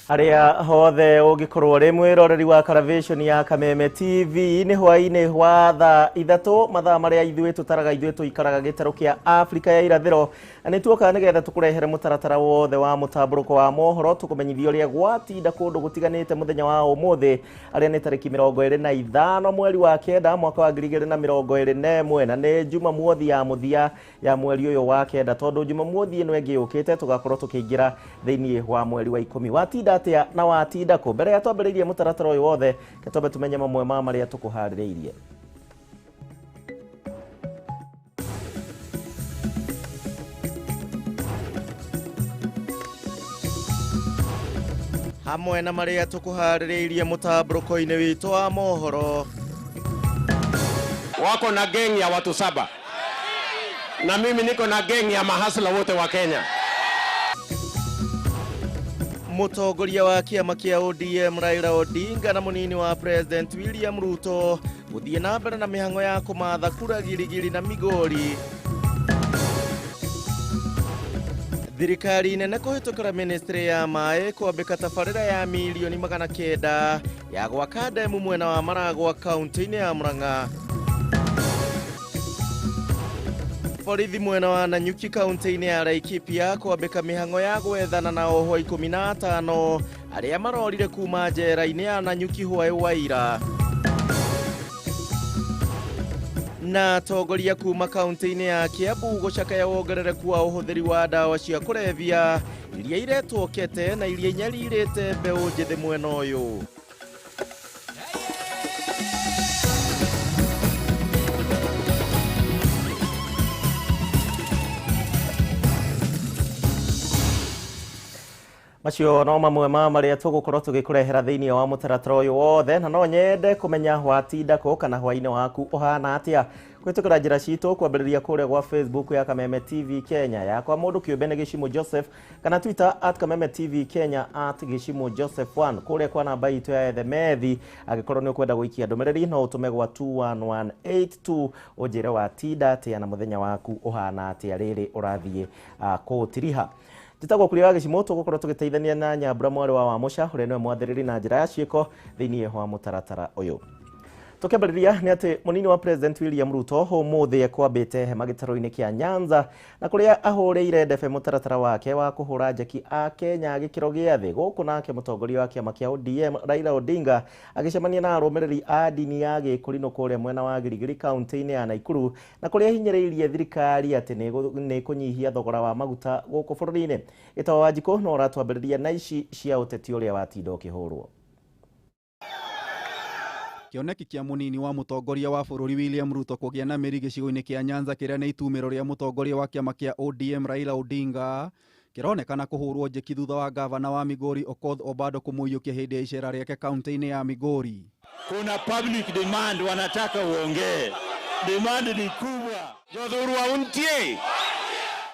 Harĩa hothe ũngĩkorwo ũrĩ mwĩroreri wa Caravation ya Kameme TV, nĩ hwaĩ-inĩ wa thaa 3, mathaa marĩa ithuĩ tũtaraga, ithuĩ tũikaraga gĩtarũ kĩa Afrika ya irathĩro, na nĩ tuokaga nĩgetha tũkũrehere mũtaratara wothe wa mũtambũrũko wa mohoro, tũkũmenyithia ũrĩa gwatinda kũndũ gũtiganĩte mũthenya wa ũmũthĩ, arĩa nĩ tarĩki 25 mweri wa 9 mwaka wa 2021, na nĩ Jumamothi ya mũthia ya mweri ũyũ wa 9, tondũ Jumamothi ĩno ĩngĩ yũkĩte tũgakorwo tũkĩingĩra thĩinĩ wa mweri wa 10. Watinda atĩa na watinda kũ? Mbere ya twambĩrĩirie mũtaratara ũyũ wothe, reke twambe tũmenye mamwe ma marĩa tũkũharĩrĩirie. Hamwe na marĩa tũkũharĩrĩirie mũtambũrũko-inĩ witũ wa mohoro, wako na geng ya watu 7 na mimi niko na geng ya mahasla wote wa Kenya. Mũtongoria wa kĩama kĩa ODM Raila Odinga na mũnini wa President William Ruto gũthiĩ na mbere na mĩhang'o ya kũmatha kura Girigiri na Migori. Thirikari nene kũhĩtũkĩra ministry ya maĩ kwambĩka tabarĩra ya mirioni 900 ya gwaka ndemu mwena wa Maragwa kaunti-inĩ ya Murang'a. Borithi mwena wa Nanyuki kaunti-inĩ ya Laikipia kwambĩka mĩhang'o ya gwethana na ohwo 15 arĩa marorire kuma njera-inĩ ya Nanyuki hwaĩ wa ira. Na atongoria kuma kaunti-inĩ ya Kiambu gũcakaya wongerereku wa ũhũthĩri wa ndawa cia kũrebia iria iretwo kete na iria inyarirĩte mbeũ njĩthĩ mwena ũyũ. Macio no mamwe ma marĩa tũgũkorwo tũgĩkũrehera thĩinĩ wa mũtaratara ũyũ wothe, na no nyende kũmenya watinda kũ kana hwaĩ-inĩ waku ũhana atĩa kũhĩtũkĩra njĩra citũ, kwambĩrĩria kũrĩa gwa Facebook ya Kameme TV Kenya, yakwa mũndũ kĩũmbe nĩ Gĩcimũ Joseph, kana Twitter @KamemeTVKenya, @GĩcimũJoseph1, kũrĩa kwa namba itũ ya ethemethi. Angĩkorwo nĩ ũkwenda gũikia ndũmĩrĩri, no ũtũme gwa 21182 ũnjĩre watinda atĩa na mũthenya waku ũhana atĩa rĩrĩ ũrathiĩ kũũtiriha. Njĩtagwo Kuria wa Gĩcimũ, tũgũkorwo tũgĩteithania na Nyambura mwarĩ wa Wamũca, ũrĩa nĩwe mwathĩrĩri na njĩra ya ciĩko thĩinĩ wa mũtaratara ũyũ. Tũkĩambĩrĩria nĩ atĩ mũnini wa President William Ruto ũmũthĩ ekwambĩte hema gĩtarũ-inĩ kĩa Nyanza, na kũrĩa ahũrĩire ndebe mũtaratara wake wa kũhũra njeki a Kenya gĩkĩro gĩa thĩ. Gũkũ nake mũtongoria wa kĩama kĩa ODM Raila Odinga agĩcemania na arũmĩrĩri a ndini ya Gĩkũrinũ kũrĩa mwena wa Girigiri kaunti-inĩ ya Naikuru, na kũrĩa hinyĩrĩirie thirikari atĩ nĩ kũnyihia thogora wa maguta gũkũ bũrũri-inĩ. Gĩtawa Wanjikũ no ũratwambĩrĩria na ici cia ũteti ũrĩa watinda ũkĩhũrwo. Kĩoneki kĩa mũnini wa mũtongoria wa bũrũri William Ruto kũgĩa na mĩri gĩcigo-inĩ kĩa Nyanza, kĩrĩa nĩ itumĩro rĩa mũtongoria wa kĩama kĩa ODM Raila Odinga, kĩronekana kũhũrwo njeki thutha wa gavana wa Migori Okoth Obado kũmũiyũkia hĩndĩ ya icera rĩake kaunti-inĩ ya Migori. Kuna public demand, wanataka uongee. Demand ni kubwa. Jothurwa untie.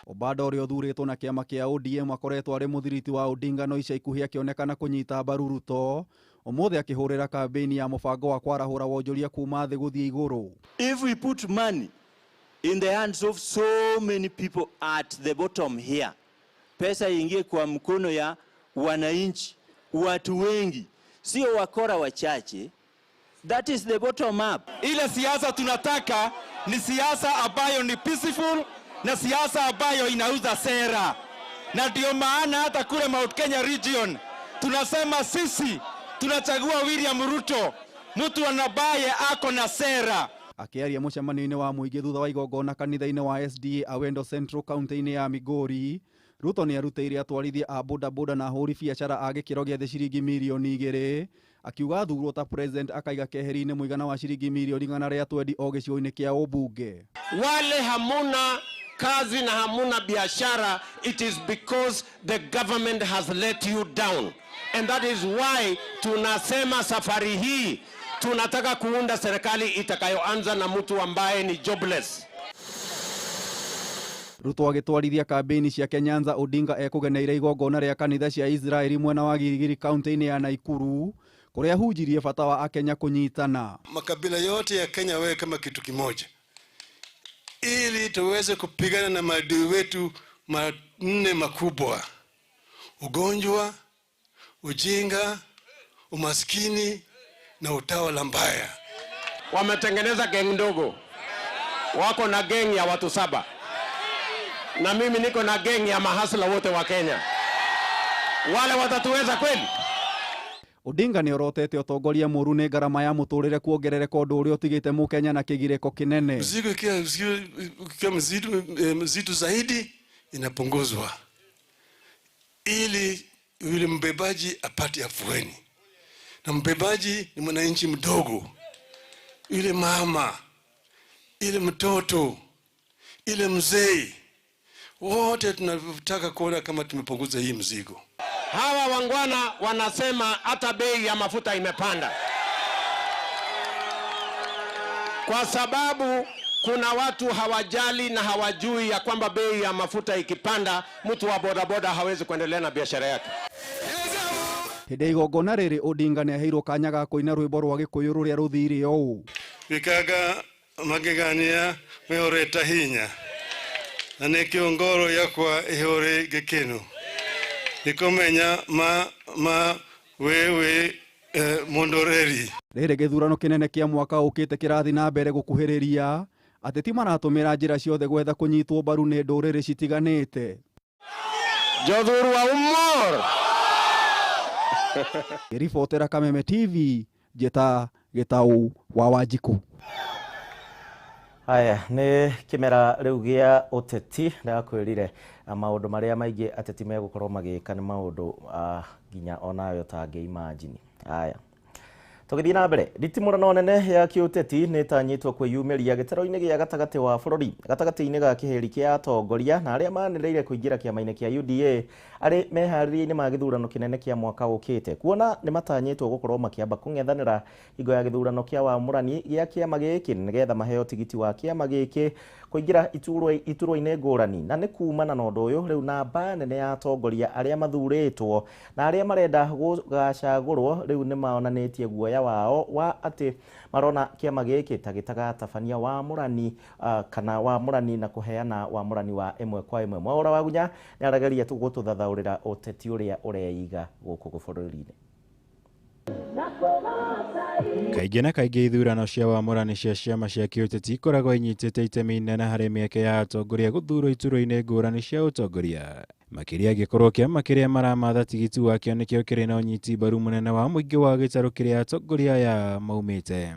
Obado, ũrĩa ũthurĩtwo na kĩama kĩa ODM, akoretwo arĩ mũthiriti wa Odinga, no ica ikuhĩ akĩonekana kũnyita mbaru Ruto, ũmũthĩ akĩhũrĩra kambĩini ya mũbango wa kwarahũra wonjoria kuma thĩ gũthiĩ igũrũ. If we put money in the hands of so many people at the bottom here, pesa iingie kwa mkono ya wananchi, watu wengi, sio wakora wachache. That is the bottom up. Ile siasa tunataka ni siasa ambayo ni peaceful na siasa ambayo inauza sera, na ndio maana hata kule Mount Kenya region tunasema sisi tunachagua William Ruto, mtu ambaye ako na sera. Akĩaria mũcemanio-inĩ wa mũingĩ thutha wa igongona kanitha-inĩ wa SDA Awendo Central kaunti-inĩ ya Migori, Ruto nĩ arutĩire atwarithia a bodaboda na ahũri biacara a gĩkĩro gĩa thĩ ciringi mirioni 2, akiuga athurwo ta president akaiga keheri-inĩ mũigana wa ciringi mirioni 120 o gĩcigo-inĩ kĩa ũmbunge. Wale hamuna kazi na hamuna biashara, it is because the government has let you down. And that is why tunasema safari hii tunataka kuunda serikali itakayoanza na mtu ambaye ni jobless. Ruto agĩtwarithia kambĩini ciake Nyanza, Odinga ekũgeneire igongona rĩa kanitha cia Israeli mwena wa Girigiri kaunti-inĩ ya Naikuru, kũrĩa ahunjirie bata wa Akenya kũnyitana. Makabila yote ya Kenya wawe kama kitu kimoja, ili tuweze kupigana na maadui wetu manne makubwa: ugonjwa, ujinga, umaskini na utawala mbaya. Wametengeneza geng ndogo, wako na geng ya watu 7, na mimi niko na geng ya mahasla wote wa Kenya. Wale watatuweza kweli? Odinga nĩ orotete ũtongoria mũru nĩ ngarama ya mũtũrĩre kuongerereka ũndũ ũrĩa ũtigĩte mũkenya na kĩgirĩko kĩnene. Mzigo ikiwa mzito zaidi inapunguzwa ili yule mbebaji apate afueni, na mbebaji ni mwananchi mdogo, yule mama, ile mtoto, ile mzee, wote tunataka kuona kama tumepunguza hii mzigo. Hawa wangwana wanasema hata bei ya mafuta imepanda kwa sababu kuna watu hawajali na hawajui ya kwamba bei ya mafuta ikipanda mtu wa bodaboda hawezi kuendelea na biashara yake. Hĩndĩ ya igongona rĩrĩ Odinga nĩaheirwo kanya ga kũina rwĩmbo rwa Gĩkũyũ rũrĩa rũthire ũũ: Wikaga magegania mehoreta hinya na nĩkĩo ngoro yakwa ĩhũre gĩkeno nikomenya ma wewe mondoreri. Rĩrĩ gĩthurano kĩnene kĩa mwaka ũkĩte kĩrathiĩ na mbere gũkuhĩrĩria, ateti maratũmĩra njĩra ciothe gwetha kũnyitwo mbaru nĩ ndũrĩrĩ citiganĩte. Jothuru wa umor. Ribotera Kameme TV, Njĩta Gĩtaũ wa Wanjikũ. Haya, nĩ kĩmera rĩu gĩa ũteti, ndakwĩrire maũndũ marĩa maingĩ ateti megũkorwo magĩka nĩ maũndũ nginya onawe ũtangĩ imagine. Haya, tũgĩthiĩ na mbere, nditimũrano nene ya kĩũteti nĩ ĩtanyĩtwo kwĩyumĩria gĩtaro-inĩ gĩa gatagatĩ wa bũrũri gatagatĩ-inĩ ga kĩhĩri kĩa atongoria na arĩa manĩrĩire kũingĩra kĩama-inĩ kĩa UDA arĩ meharĩria-inĩ ma gĩthurano kĩnene kĩa mwaka ũkĩte, kuona nĩ matanyĩtwo gũkorwo makĩamba kũng'ethanĩra hingo ya gĩthurano kĩa wamũrani gĩa kĩama gĩkĩ nĩgetha maheo tigiti wa kĩama gĩkĩ kũingĩra iturwa-inĩ ngũrani. Na nĩ kumana na ũndũ ũyũ rĩu namba nene ya atongoria arĩa mathurĩtwo na arĩa marenda gũgacagũrwo rĩu nĩ maonanĩtie guoya wao wa atĩ marona kĩama gĩkĩ ta gĩtagatabania wamũrani kana wamũrani na kũheana wamũrani wa ĩmwe kwa ĩmwe. Mwaũra wa Gunya nĩ arageria tu gũtũthathaũrĩra ũteti ũrĩa ũreiga gũkũ bũrũri-inĩ. Kaingĩ na kaingĩ ithurano cia wamũrani cia ciama cia kĩũteti ikoragwo inyitĩte itemi inene harĩ mĩeke ya atongoria gũthurwo iturwa-inĩ ngũrani cia ũtongoria, makĩria angĩkorwo kĩama kĩrĩa maramatha tigiti wakĩo nĩkĩo kĩrĩ na ũnyiti mbaru mũnene wa mũingĩ wa gĩtarũ kĩrĩa atongoria aya maumĩte.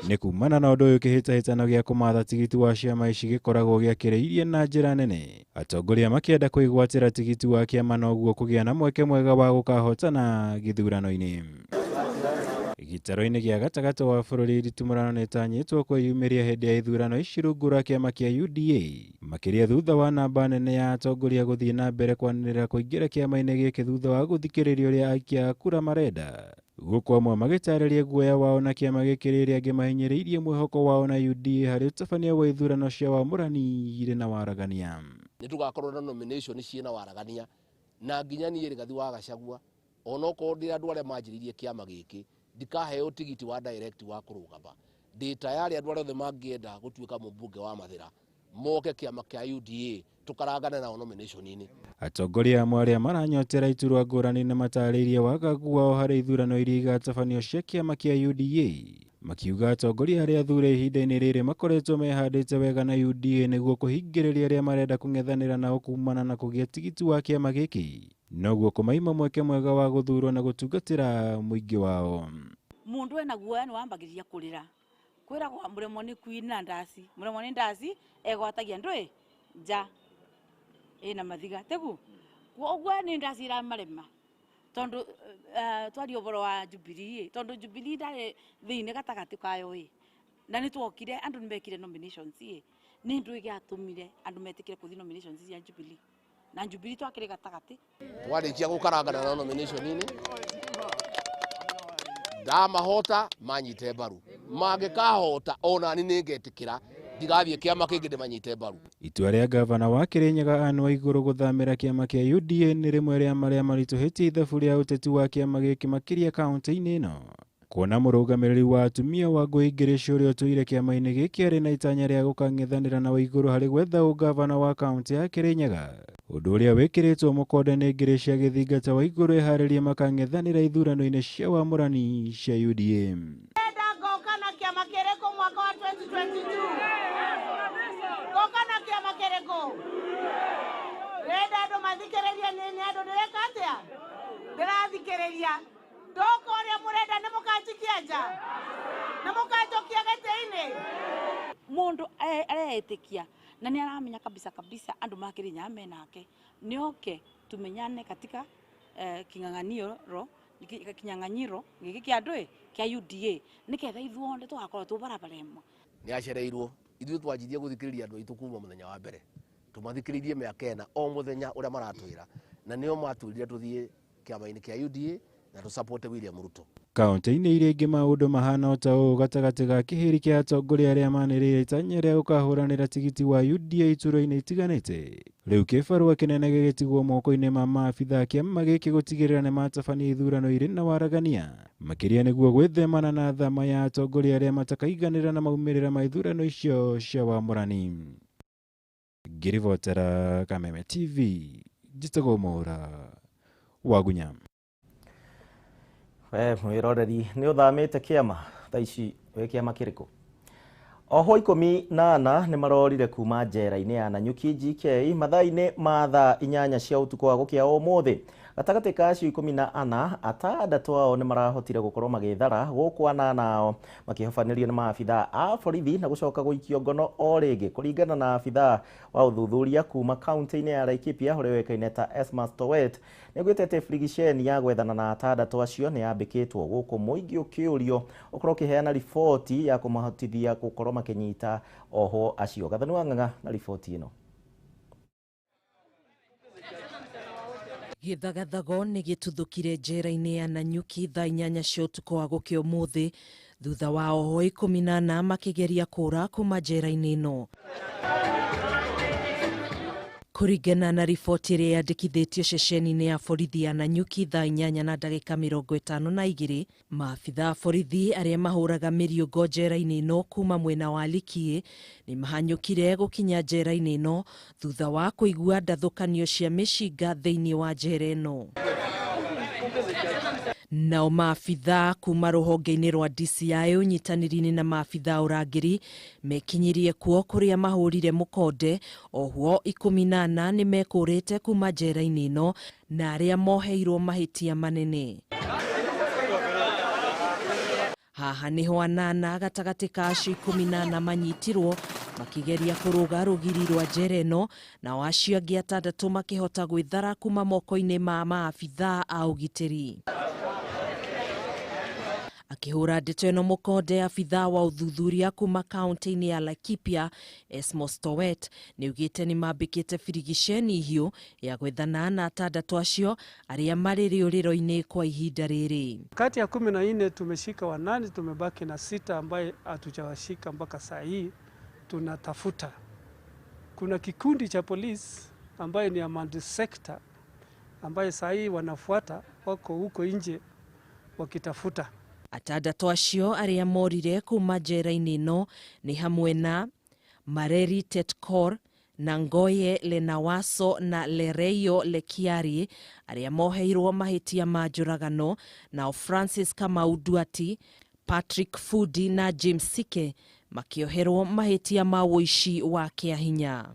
Nĩ kumana na ũndũ ũyũ kĩhĩtahĩtano gĩa kũmatha tigiti wa ciama ici gĩkoragwo gĩakĩrĩirie na njĩra nene, atongoria makĩenda kwĩgwatĩra tigiti wa kĩama noguo kũgĩa na mweke mwega wa gũkahotana gĩthurano-inĩ. Gĩtaro-inĩ gĩa gatagatĩ wa bũrũri nditimũrano nĩĩtanyĩtwo kwĩyumĩria hĩndĩ ya ithurano ici rungu rwa kĩama kĩa UDA, makĩria thutha wa namba nene ya atongoria gũthiĩ na mbere kwanĩrĩra kũingĩra kĩama-inĩ gĩkĩ thutha wa gũthikĩrĩria ũrĩa aikia a kura marenda, gũkũ amwe magĩtarĩria guoya wao na kĩama gĩkĩ rĩrĩa angĩ mahinyĩrĩirie mwĩhoko wao na UDA harĩ ũtabania wa ithurano cia wamũrani irĩ na waragania. Nĩ tũgakorwo na nomination ciĩna waragania na nginya niĩ Rigathi wa Gachagua onokorwo ndĩ andũ arĩa manjĩrĩirie kĩama gĩkĩ ndikaheo tigiti wa direct wa kũrũgama, ndĩ tayari andũ arĩa othe mangĩenda gũtuĩka mũmbunge wa Mathĩra moke kĩama kĩa UDA tũkarangane nao nomination-inĩ. Atongoria amwe arĩa maranyotera iturwa ngũrani nĩ matarĩirie wagagu wao harĩ ithurano iria igatabanio cia kĩama kĩa UDA, makiuga atongoria arĩa athure ihinda-inĩ rĩrĩ makoretwo mehandĩte wega na UDA nĩguo kũhingĩrĩria arĩa marenda kũng'ethanĩra nao kumana na kũgĩa tigiti wa kĩama gĩkĩ, noguo kũmaima mweke mwega wa gũthurwo na gũtungatĩra mũingĩ wao. Mundu ena guoya nĩ wambagĩrĩria kũrĩra kwĩragwo mũremwo nĩ kuina ndaci, mũremwo nĩ ndaci egwatagia ndũĩ nja ĩna mathiga tegu ũguo nĩ ndaci iramarema tondũ twaria ũhoro wa Jubilee, tondũ Jubilee ndarĩ thĩinĩ gatagatĩ kayo ĩ, na nĩ twokire andũ nĩ mekire nominations ĩ, nĩ ndũĩ gĩatũmire andũ metĩkĩre kũthiĩ nominations cia Jubilee na Jubilee twakĩrĩ gatagatĩ. Twarĩkia gũkarangana na nomination-inĩ ndamahota manyite mbaru, mangĩkahota onani nĩngetĩkĩra ndigathiĩ kĩama kĩngĩ ndĩmanyite mbaru. Itua rĩa gavana wa Kirinyaga Anne Waiguru gũthamĩra kĩama kĩa UDA nĩ rĩmwe rĩa marĩa maritũhĩtie ithabu rĩa ũteti wa kĩama gĩkĩ makĩria kaunti-inĩ ĩno, Kuona mũrũgamĩrĩri wa atumia Wangũi Ngirici ũrĩa ũtũire kĩama-inĩ gĩkĩ arĩ na itanya rĩa gũkang'ethanĩra na Waiguru harĩ gwetha ũngavana wa kaũntĩ ya Kirinyaga. Ũndũ ũrĩa wĩkĩrĩtwo mũkonde nĩ Ngirici agĩthingata Waiguru eharĩrie makang'ethanĩra ithurano-inĩ cia wamũrani cia UDA. Ndĩrenda ngoka na kĩama kĩrĩkũ mwaka wa 2022? Ngoka na kĩama kĩrĩkũ? Ndĩrenda andũ mathikĩrĩrie nĩ nĩ andũ ndĩreka atĩa? Ndĩrathikĩrĩria. Ndoka ũrĩa mũrenda nĩ mũkanjikia nja? Nĩ mũkanjokia gĩtĩ-inĩ? Mundu areetikia na nĩ aramenya kabisa kabisa andu ma Kirinyaga menake nioke tumenyane katika king'ang'aniro kinyang'anyiro gĩkĩ kĩa andũ ĩ kĩa UDA nĩketha ithuothe tũgakorwo tũ barabara ĩmwe. Nĩ acereirwo. Ithuĩ twanjirie gũthikĩrĩria andũ aitũ kuma mũthenya wa mbere, tũmathikĩrĩirie mĩaka ĩna o mũthenya ũrĩa maratwĩra, na nĩo matwĩrire tũthiĩ kĩama-inĩ kĩa UDA na tũcapote William Ruto. Kaunti-inĩ iria ingĩ maũndũ mahana o ta ũũ gatagatĩ ga kĩhĩri kĩa atongoria arĩa manĩrĩire itanya rĩa gũkahũranĩra tigiti wa UDA iturwa-inĩ itiganĩte. Rĩu kĩbarũa kĩnene gĩgĩtigwo moko-inĩ ma maabitha a kĩama gĩkĩ gũtigĩrĩra nĩ matabania ithurano irĩ na waragania, makĩria nĩguo gwĩthemana na thama ya atongoria arĩa matakaiganĩra na maumĩrĩra ma ithurano icio cia wamũrani. Ngĩribotera Kameme TV, njĩtagwo Mwaũra Wagunya. We mwĩroreri nĩ ũthamĩte kĩama thaa ici wĩ kĩama kĩrĩkũ? Ohwo 14 nĩ marorire kuma njera-inĩ ya Nanyuki GK mathaa-inĩ ma thaa 8 cia ũtukũ wa gũkĩa ũmũthĩ. Gatagatĩ ka acio 14, atandatũ ao nĩ marahotire gũkorwo magĩthara gũkũ anana ao makĩhobanĩrio nĩ maabithaa a borithi na gũcoka gũikio ngono o rĩngĩ kũringana na abithaa wa ũthuthuria kuma kaunti-inĩ ya Laikipia ũrĩa ũĩkaine ta Esmas Towet. Nĩaugĩte atĩ birigiceni ya gwethana na atandatũ acio nĩ yambĩkĩtwo gũkũ mũingĩ ũkĩũrio ũkorwo ũkĩheana riboti ya kũmahotithia gũkorwo makĩnyita ohwo acio. Gathoni wa Ng'ang'a na riboti ĩno. Gĩthagathago nĩ gĩtuthũkire njera-inĩ ya Nanyuki thaa 8 cia ũtukũ wa gũkĩa ũmũthĩ thutha wa ohwo 14 makĩgeria kũũra kuma njera-inĩ ĩno. Kũringana na riboti ĩrĩa yandĩkithĩtio ceceni-inĩ ya borithi ya Nanyuki thaa 8 na ndagĩka 52, maabitha a borithi arĩa mahũraga mĩriũngo njera-inĩ ĩno kuma mwena wa Likie nĩ mahanyũkire gũkinya njera-inĩ ĩno thutha wa kũigua ndathũkanio cia mĩcinga thĩinĩ wa njera ĩno. Nao maabitha kuma rũhonge-inĩ rwa DCI ũnyitanĩri-inĩ na maabitha a ũrangĩri mekinyirie kuo kũrĩa mahũrire mũkonde. Ohwo 14 nĩ mekũrĩte kuma njera-inĩ ĩno na arĩa moheirwo mahĩtia manene. Haha nĩho anana gatagatĩ ka acio 14 manyitirwo makigeria kũrũga rũgiri rwa njera ĩno, nao acio angĩ atandatũ makĩhota gwĩthara kuma moko-inĩ ma maabitha a ũgitĩri. Akĩhũra ndeto ĩno mũkonde, abitha wa ũthuthuria kuma kaunti-inĩ ya Laikipia Esmos Towet nĩaugĩte nĩ mambĩkĩte birigiceni hiũ ya gwethana na atandatũ acio arĩa marĩ rĩũrĩro-inĩ kwa ihinda rĩrĩ. Kati ya 14 tumeshika 8, tumebaki na 6 ambaye hatujawashika mpaka saa hii tunatafuta. Kuna kikundi cha polisi ambaye ni Amandi sector ambaye saa hii wanafuata, wako huko nje wakitafuta. Atandatũ acio arĩa morire kuma njera-inĩ ĩno nĩ hamwe na Mareri Tetkor, Nangoye Lenawaso na Lereio Lekiari arĩa moheirwo mahĩtia ma njũragano, nao Francis Kamau Duati, Patrick Fudi na James Sike makĩoherwo mahĩtia ma ũici wa kĩahinya.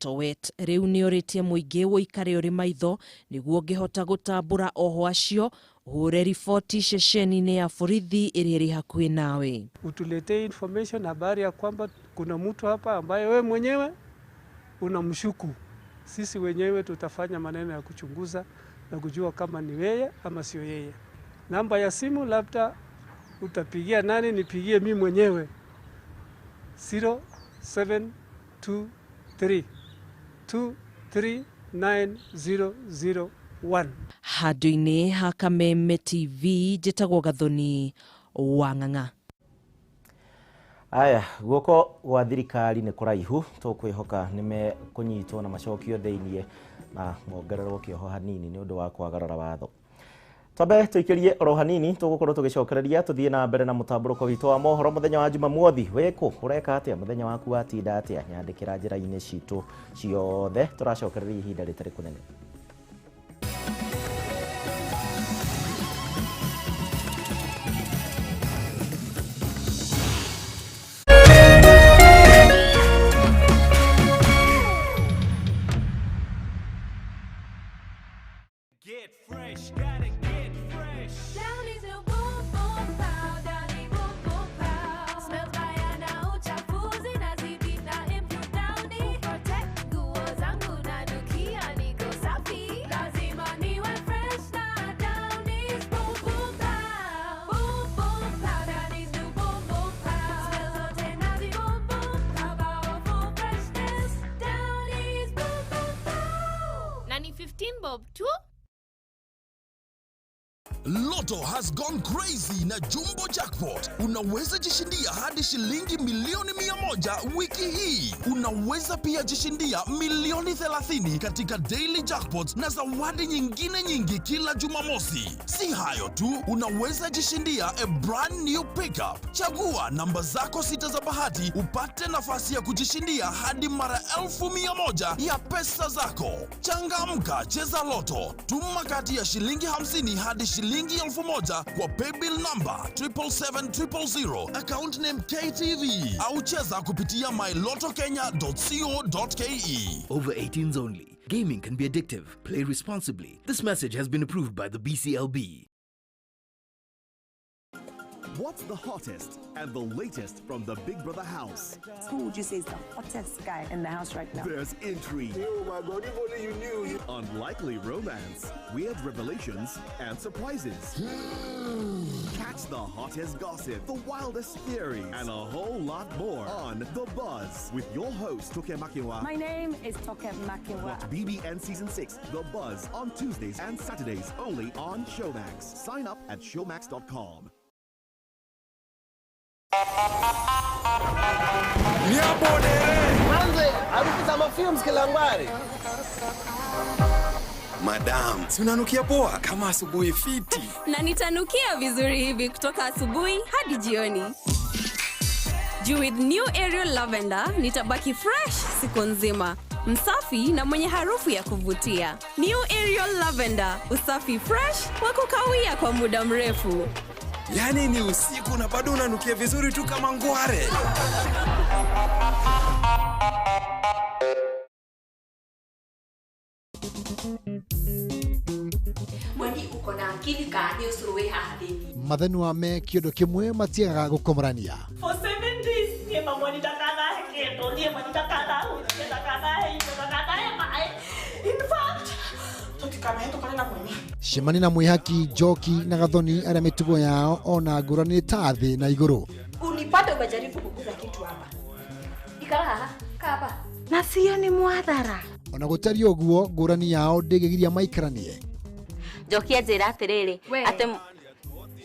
Towet rĩu nĩorĩtie mũingĩ ũikare ũrĩ maitho nĩguo ũngĩhota gũtambũra ohwo acio ũhũre riboti ceceni-inĩ ya borithi ĩrĩa ĩrĩ hakuhĩ nawe. Utuletee information, habari ya kwamba kuna mtu hapa ambaye we mwenyewe unamshuku. Sisi wenyewe tutafanya maneno ya kuchunguza na kujua kama ni yeye ama sio yeye. Namba ya simu labda utapigia nani, nipigie mimi mwenyewe 0723 239001. Handũ-inĩ ha Kameme TV njĩtagwo Gathoni wa Ng'ang'a. Aya, guoko gwa thirikari nĩ kũraihu, tũkwĩhoka nĩ mekũnyitwo na macokio thĩiniĩ na mongererwo kĩoho hanini nĩ ũndũ wa kwagarara watho. Twambe tuikirie oro hanini tugukorwo tugicokereria tuthie na mbere na mutamburuko witu wa mohoro muthenya wa Jumamothi. Wiku ureka atia muthenya waku watinda atia? Nyandikira njira-ini citu ciothe, turacokereria ihinda ritari kunene. Get fresh, gotta get fresh. Downy's new boom boom pow, Downy boom boom pow. Smells mbaya na uchafuzi na zipita improve Downy. Protect nguo zangu na nukia niko safi. Lazima niwe fresh na Downy's boom boom pow. Boom boom pow, Downy's new boom boom pow. Smells zote nazi boom boom pow, powerful freshness. Downy's boom boom pow. Na ni 15 bob tu. Lotto has gone crazy na Jumbo Jackpot. Unaweza jishindia hadi shilingi milioni 100 wiki hii. Unaweza pia jishindia milioni 30 katika Daily Jackpot na zawadi nyingine nyingi kila Jumamosi. Si hayo tu, unaweza jishindia a brand new pickup. Chagua namba zako 6 za bahati upate nafasi ya kujishindia hadi mara 1,100 ya pesa zako. Changamka, cheza Lotto. Tuma kati ya shilingi 50 hadi shilingi 1,000 kwa paybill number 777,000, account name KTV, au cheza kupitia mylottokenya.co.ke. Over 18s only. Gaming can be addictive. Play responsibly. This message has been approved by the BCLB. What's the hottest and the latest from the Big Brother house? Who would you say is the hottest guy in the house right now? There's intrigue. Oh my God, if only you knew. Unlikely romance, weird revelations, and surprises. Catch the hottest gossip, the wildest theories, and a whole lot more on The Buzz with your host, Toke Makinwa. My name is Toke Makinwa. Watch BBN Season 6, The Buzz, on Tuesdays and Saturdays only on Showmax. Sign up at showmax.com. Manze, harufu za mafilms kilangwari. Madam, si unanukia poa kama asubuhi fiti. Na nitanukia vizuri hivi kutoka asubuhi hadi jioni. Juu with new Ariel Lavender nitabaki fresh siku nzima, msafi na mwenye harufu ya kuvutia. New Ariel Lavender, usafi fresh wa kukawia kwa muda mrefu. Yaani ni usiku na bado unanukia vizuri tu kama ngware. Mweni uko na akili ka ni usuruwe haha thĩinĩ. Mathenua me kĩondo kĩmwe matiagaga gũkomorania. For 7 days niĩ mamwe ndakanahe kĩndũ, niĩ mami ndakanahutie, ndakanahe indo, ndakanahe maĩ. In fact, tũtikanahĩtũkane na mweni. Cemania na Mwihaki, Njoki na Gathoni arĩa mĩtugo yao ona ngũrani ta thĩ na igũrũ. Unipate umejaribu kuguza kitu hapa. Ikara haha, kaa hapa. Na sio ni mwathara. Ona gũtariĩ ũguo ngũrani yao ndĩngĩgiria maikaranie. Njoki anjĩra atĩrĩrĩ, atĩ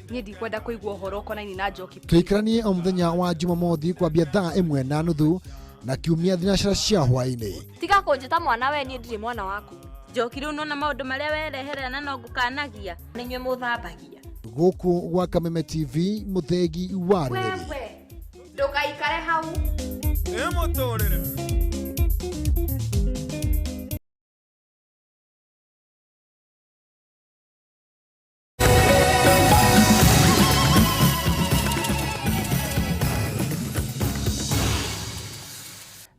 niĩ ndikwenda kũigua ũhoro ũkonainie na Njoki. Tũikaranie o mũthenya wa Jumamothi kwambia thaa 1:30 na kiumia thinacara cia hwaĩ-inĩ. Tiga kũnjĩta mwana we, niĩ ndirĩ mwana waku. Njoki rĩu nona maũndũ marĩa wereherera na no ngũkanagia, nĩ inyuĩ mũthambagia. Gũkũ gwa Kameme TV, mũthegi wa rũrĩrĩ. Wewe ndũgaikare hau. Ĩ mũtũrĩre.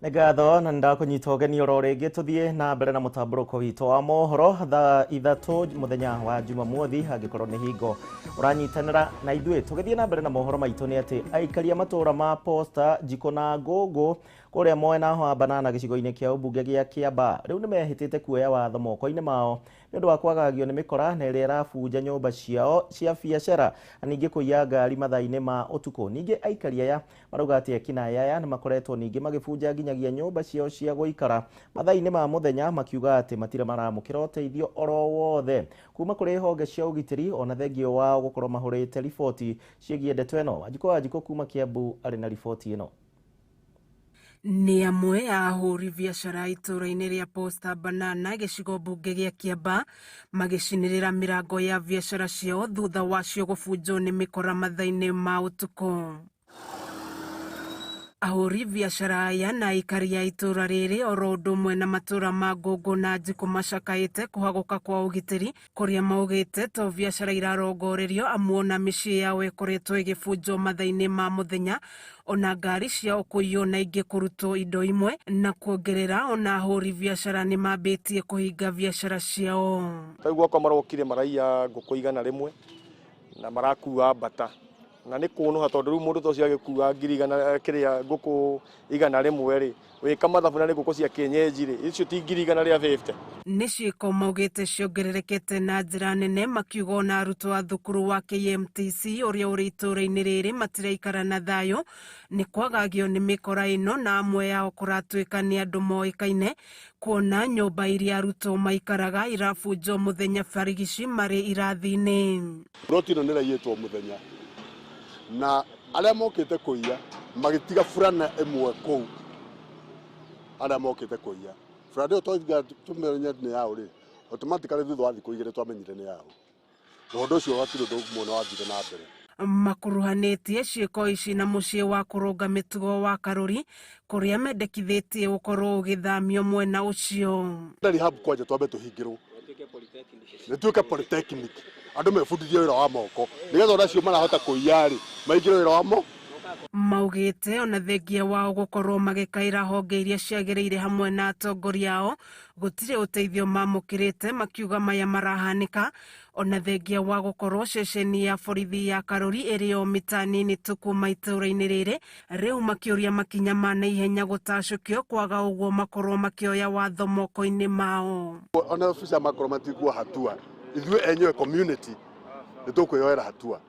Nĩ ngatho na nĩndakũnyita ũgeni oro rĩngĩ tũthiĩ na mbere na mũtambũrũko witũ wa mohoro thaa 3 mũthenya wa Jumamothi angĩkorwo nĩ hingo ũranyitanĩra na ithuĩ. Tũgĩthiĩ na mbere na mohoro maitũ nĩ atĩ aikaria matũra ma Posta, Njiko na Ngũngũ kũrĩa mwena wa Banana gĩcigo-inĩ kĩa ũmbunge gĩa Kĩambaa rĩu nĩmehĩtĩte kuoya watho moko-inĩ mao nĩ ũndũ wa kwagagio nĩ mĩkora na ĩrĩa ĩrabunja nyũmba ciao cia biacara na ningĩ kũiya ngari mathaa-inĩ ma ũtukũ. Ningĩ aikari aya marauga atĩ ekinaĩ aya nĩ makoretwo ningĩ magĩbunja nginyagia nyũmba ciao cia gũikara mathaa-inĩ ma mũthenya makiuga atĩ matirĩ maramũkĩra ũteithio oro wothe kuma kũrĩ honge cia ũgitĩri ona thengio wao gũkorwo mahũrĩte riboti ciĩgiĩ ndeto ĩno. Wanjikũ Wanjikũ kuma Kiambu arĩ na riboti ĩno. Nĩ amwe a ahũri biacara itũũra-inĩ rĩa Posta Banana gĩcigo mbunge gĩa Kĩambaa magĩcinĩrĩra mĩrango ya biacara ciao thutha wacio gũbunjwo nĩ mĩkora mathaa-inĩ ma ũtukũ. Ahũri biacara aya na aikari a itũũra rĩrĩ oro ũndũ ũmwe na matũũra ma Ngũngũ na Njikũ macakaĩte kũhagũka kwa ũgitĩri kũrĩa maugĩte to biacara irarongorerio amu ona mĩciĩ yao ĩkoretwo ĩgĩbunjwo mathaa-inĩ ma mũthenya ona ngari ciao kũiywo na ingĩ kũrutwo indo imwe na kuongerera ona ahũri biacara nĩ mambĩtie kũhinga biacara ciao. Rĩu gwakwa marokire maraiya ngũkũ 100 na marakua mbata na nĩ kũnũha tondũ rĩu mũndũ ta ũcio agĩkua ngiri igana kĩrĩa ngũkũ 100 rĩ wĩka mathabu na nĩ ngũkũ cia kienyeji rĩ icio ti ngiri 150. Nĩ ciĩko maugĩte ciongererekete na njĩra nene makiuga ona arutwo a thukuru wa KMTC ũrĩa ũrĩ itũũra-inĩ rĩrĩ matiraikara na thayũ nĩ kwagagio nĩ mĩkora ĩno na amwe ao kũratuĩka nĩ andũ moĩkaine kuona nyũmba iria arutwo maikaraga irabunjwo mũthenya barigici marĩ irathi-inĩ. Roti ĩno nĩ ĩraiyĩtwo mũthenya na arĩa mokĩte kũiya magĩtiga burana ĩmwe kũu arĩa mokĩte kũiya burana ĩyo twaiga tũmenye nĩ yaũ rĩ automatically thutha wa thikũ 2 twamenyire nĩ yaũ na ũndũ ũcio hatirĩ ũndũ mũno wathire na mbere. Makuruhanĩtie ciĩko ici na mũciĩ wa kũrũnga mĩtugo wa Karũri kũrĩa mendekithĩtie gũkorwo ũgĩthamio mwena ũcio. Rehab kwanja twambe tũhingĩrwo nĩtuĩke polytechnic andũ mebundithie wĩra wa moko nĩgetha ona acio marahota kũiya rĩ maingĩre wĩra wa moko. Maugĩte ona thengia wao gũkorwo magĩkaĩra honge iria ciagĩrĩire hamwe na atongoria ao gũtirĩ ũteithio mamũkĩrĩte makiuga maya marahanĩka ona thengia wa gũkorwo ceceni ya borithi ya Karũri ĩrĩ o mita nini tu kuma itũũra-inĩ rĩrĩ rĩu makĩũria makinya ma naihenya gũtacũkio kwaga ũguo makorwo makĩoya watho moko-inĩ mao. Ona obisa makorwo matigua hatua ithuĩ enyewe community nĩ tũkwĩyoera hatua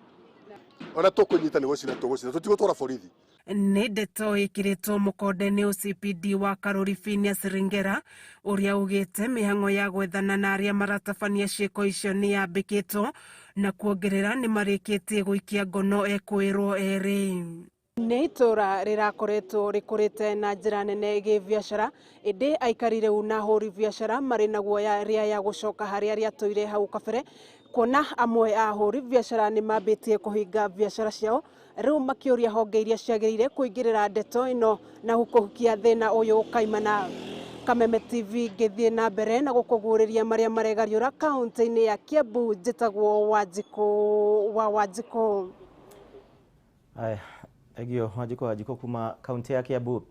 ona tũkũnyita nĩ gũcina tũgũcina tũtigũtwara borithi. Nĩ ndeto ĩkĩrĩtwo mũkonde nĩ OCPD wa Karũri Phineas Ringera ũrĩa ugĩte mĩhang'o ya gwethana na arĩa maratabania ciĩko icio nĩ yambĩkĩtwo na kuongerera nĩ marĩkĩtie gũikia ngono ekũĩrwo erĩ. Nĩ itũũra rĩrakoretwo rĩkũrĩte na njĩra nene gĩbiacara ĩndĩ aikari rĩu na ahũri biacara marĩ na guoya rĩa ya gũcoka harĩa rĩatũire hau kabere kuona amwe a ahũri biacara nĩ mambĩtie kũhinga biacara ciao rĩu makĩũria honge iria ciagĩrĩire kũingĩrĩra ndeto ĩno na kũhukia thĩna ũyũ kaimana. Kameme TV ngĩthiĩ na mbere na gũkũguũrĩria marĩa maregariũra kaunti-inĩ ya Kiambu njĩtagwo Wanjikũ wa Wanjikũ. Aya, thengio Wanjikũ Wanjikũ kuma kaunti ya Kiambu.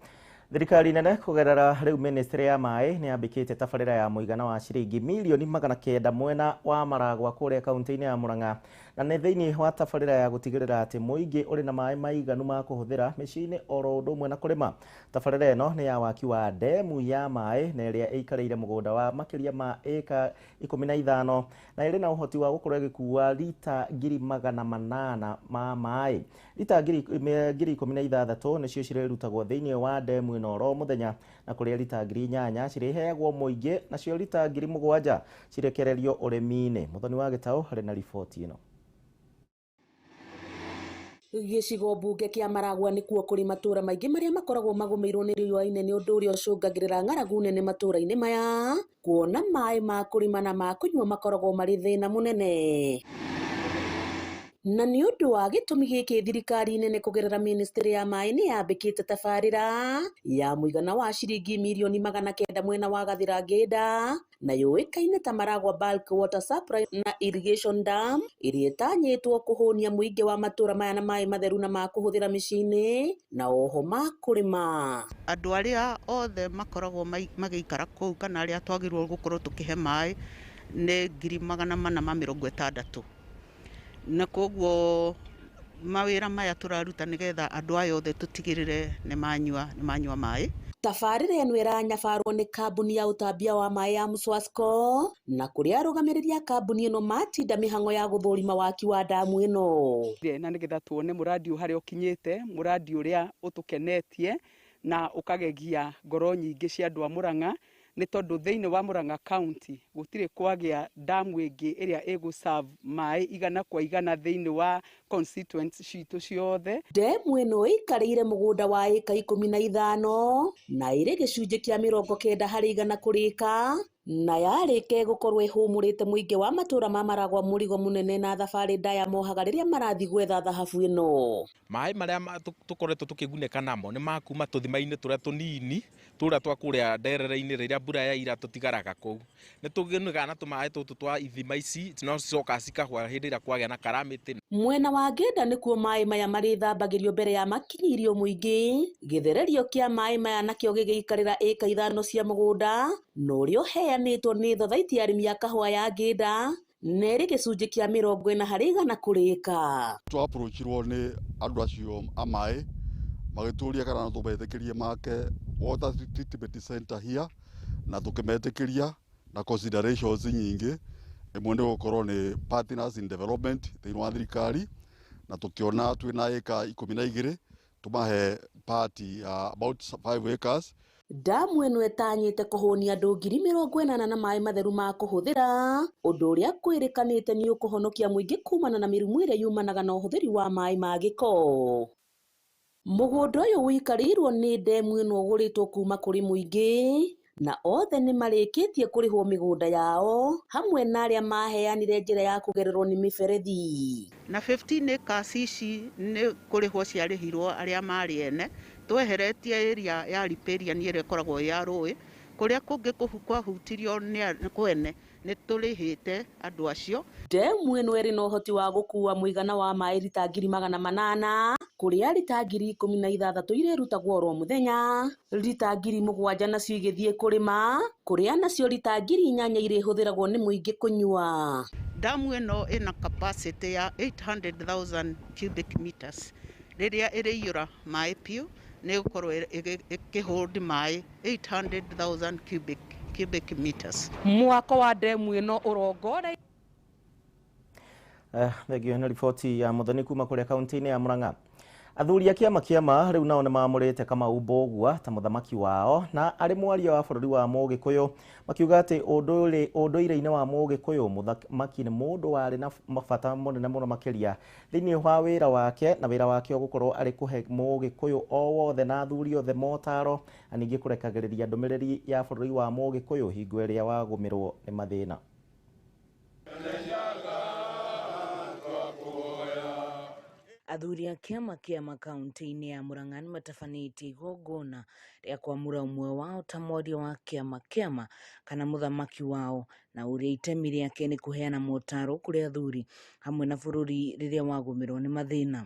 Thirikari nene kũgerera rĩu ministry ya maĩ nĩ yambĩkĩte tabarĩra ya mũigana wa ciringi milioni 900 mwena wa Maragwa kũrĩa kaunti-inĩ ya Murang'a na nĩ thĩinĩ wa tabarĩra ya gũtigĩrĩra atĩ mũingĩ ũrĩ na maĩ maiganu ma kũhũthĩra mĩciĩ-inĩ oro ũndũ ũmwe na kũrĩma. Tabarĩra ĩno nĩ ya waki wa ndemu ya maĩ na ĩrĩa ĩikarĩire mũgũnda wa makĩria ma ĩka 15 na ĩrĩ na ũhoti wa gũkorwo ĩgĩkua rita 800,000 ma maĩ. Rita 16,000 nĩcio cirĩrutagwo thĩinĩ wa ndemu ĩno oro mũthenya na kũrĩa rita 8,000 cirĩheagwo mũingĩ nacio rita 7,000 cirekererio ũrĩmi-inĩ. Mũthoni wa Gĩtaũ harĩ na riboti ĩno. Gĩcigo mbunge kĩa Maragwa nĩkuo kũrĩ matũũra maingĩ marĩa makoragwo magũmĩirwo nĩ riũa inene ũndũ ũrĩa ũcũngagĩrĩra ng'aragu nene matũũra-inĩ maya kuona maĩ ma kũrĩma na ma kũnyua makoragwo marĩ thĩna mũnene. Na nĩ ũndũ wa gĩtũmi gĩkĩ thirikari nene kũgerera ministry ya maĩ nĩ yambĩkĩte tabarĩra ya mũigana wa ciringi milioni 900 mwena wa Gathirangĩnda na yũĩkaine ta Maragwa Bulk Water Supply na Irrigation Dam ĩrĩa ĩtanyĩtwo kũhũnia mũingĩ wa matũũra maya na maĩ matheru na ma kũhũthĩra mĩciĩ-inĩ na oho ma kũrĩma. Andũ arĩa othe makoragwo magĩikara kũu kana arĩa twagĩrĩirwo gũkorwo tũkĩhe maĩ nĩ 460,000 na koguo mawĩra maya tũraruta nĩgetha andũ aya othe tũtigĩrĩre nĩ manyua maĩ. Tabarĩra ĩno ĩranyabarwo nĩ kambuni ya ũtambia wa maĩ ya Mswasco na kũrĩa arũgamĩrĩri a kambuni ĩno matinda mĩhang'o ya gũthũrima waki wa ndamu ĩno. Na nĩgetha tuone mũradi harĩa ũkinyĩte, mũradi ũrĩa ũtũkenetie na ũkagegia ngoro nyingĩ cia andũ a Murang'a Nĩ tondũ thĩinĩ wa Murang'a County gũtirĩ kwagĩa damu ĩngĩ ĩrĩa ĩgũ-serve maĩ 100% thĩinĩ wa constituents citũ ciothe. Ndemu ĩno ĩikarĩire mũgũnda wa ĩka 15 na ĩrĩ gĩcunjĩ kĩa 90% kũrĩka na yarĩka ĩgũkorwo ĩhũmũrĩte mũingĩ wa matũra ma Maragwa mũrigo mũnene na thabarĩ ndaya mohaga rĩrĩa marathiĩ gwetha thahabu ĩno. Maĩ marĩa tũkoretwo tũkĩgunĩka namo nĩ ma kuma tũthima-inĩ tũrĩa tũnini tũrĩa twa kũrĩa nderere-inĩ rĩrĩa mbura yaira tũtigaraga kũu. Nĩ tũgunĩkaga na tũmaĩ tũtũ twa ithima ici no cicokaga cikahũa hĩndĩ ĩrĩa kwagĩa na calamity. Mwena wa Ngĩnda nĩkuo maĩ maya marĩthambagĩrio mbere ya makinyĩirio mũingĩ. Gĩthererio kĩa maĩ maya nakĩo gĩgĩikarĩra ĩka 5 cia mũgũnda na ũrĩa ũheanĩtwo nĩ thothaiti ya arĩmi a kahũa ya Ngĩnda na ĩrĩ gĩcunjĩ kĩa 40% kũrĩka. Twa-approachirwo nĩ andũ acio a maĩ magĩtũria kana no tũmetĩkĩrie make water treatment center here na tũkĩmetĩkĩria na considerations nyingĩ. Ĩmwe nĩ gũkorwo nĩ partners in development thĩinĩ wa thirikari na tũkĩona twĩna ĩka 12 tũmahe party about 5 acres. Damu ĩno ĩtanyĩte kũhũnia andũ 80,000 na maĩ matheru ma kũhũthĩra, ũndũ ũrĩa kwĩrĩkanĩte nĩ ũkũhonokia mũingĩ kumana na mĩrimũ ĩrĩa yumanaga na ũhũthĩri wa maĩ ma gĩko. Mũgũnda ũyũ ũikarĩirwo nĩ ndemu ĩno ũgũrĩtwo kuma kũrĩ mũingĩ na othe nĩ marĩkĩtie kũrĩhwo mĩgũnda yao hamwe na arĩa maheanire njĩra ya kũgererwo nĩ mĩberethi. Na 15 acres ici nĩ kũrĩhwo ciarĩhirwo arĩa marĩ ene, tweheretie area ya riparian ĩrĩa ĩkoragwo ya rũĩ, kũrĩa kũngĩ kwahutirio nĩ kwene nĩ tũrĩhĩte andũ acio. Ndemu ĩno ĩrĩ na ũhoti wa gũkua mũigana wa maĩ rita 800,000 kũrĩa rita 16,000 irĩrutagwo oro mũthenya, rita 7,000 nacio igĩthiĩ kũrĩma, kũrĩa nacio rita 8,000 irĩhũthĩragwo nĩ mũingĩ kũnyua. Damu ĩno ĩna capacity ya 800,000 cubic meters. Rĩrĩa ĩrĩiyũra maĩ piũ nĩ ĩgũkorwo ĩkĩhold maĩ 800,000 cubic meters. Mwako wa ndemu ĩno ũrongore. Thengio nĩ riboti ya Muthoni kuma kũrĩa kaunti-inĩ ya Murang'a. Athuri a kĩama kĩama rĩu nao nĩ maamũrĩte Kamau Mbũgua ta mũthamaki wao na arĩ mwaria wa bũrũri wa Mũgĩkũyũ, makiuga atĩ ũndũire-inĩ wa Mũgĩkũyũ mũthamaki nĩ mũndũ warĩ na mabata mũnene mũno makĩria thĩinĩ wa wĩra wake, na wĩra wake ũgũkorwo arĩ kũhe Mũgĩkũyũ o wothe na athuri othe motaro na ningĩ kũrekagĩrĩria ndũmĩrĩri ya bũrũri wa Mũgĩkũyũ hingo ĩrĩa wagũmĩrwo nĩ mathĩna. Athuri a kĩama kĩama kaunti-inĩ ya Murang'a nĩ matabanĩtie igongona rĩa kwamũra ũmwe wao ta mwaria wa kĩama kĩama kana mũthamaki wao, na ũrĩa itemi rĩake nĩ kũheana motaro kũrĩ athuri hamwe na bũrũri rĩrĩa wagũmĩrwo nĩ mathĩna.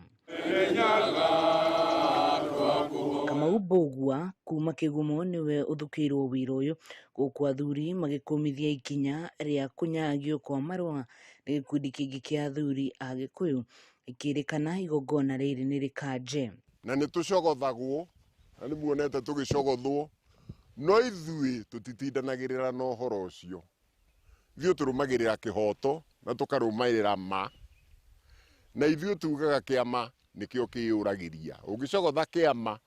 Kamau Mbũgua kuma Kĩgumo nĩwe ũthukĩirwo wĩra ũyũ, gũkũ athuri magĩkũmithia ikinya rĩa kũnyagio kwa marũa nĩ gĩkundi kĩngĩ kĩa athuri a Gĩkũyũ ikĩrĩkana igongona rĩrĩ nĩ rĩkanje. Na nĩ tũcogothagwo na nĩ muonete tũgĩcogothwo, no ithuĩ tũtitindanagĩrĩra na ũhoro ũcio. Ithuĩ tũrũmagĩrĩra kĩhoto na tũkarũmĩrĩra ma, na ithuĩ tugaga kĩama nĩkĩo kĩyũragĩria. Ũngĩcogotha kĩama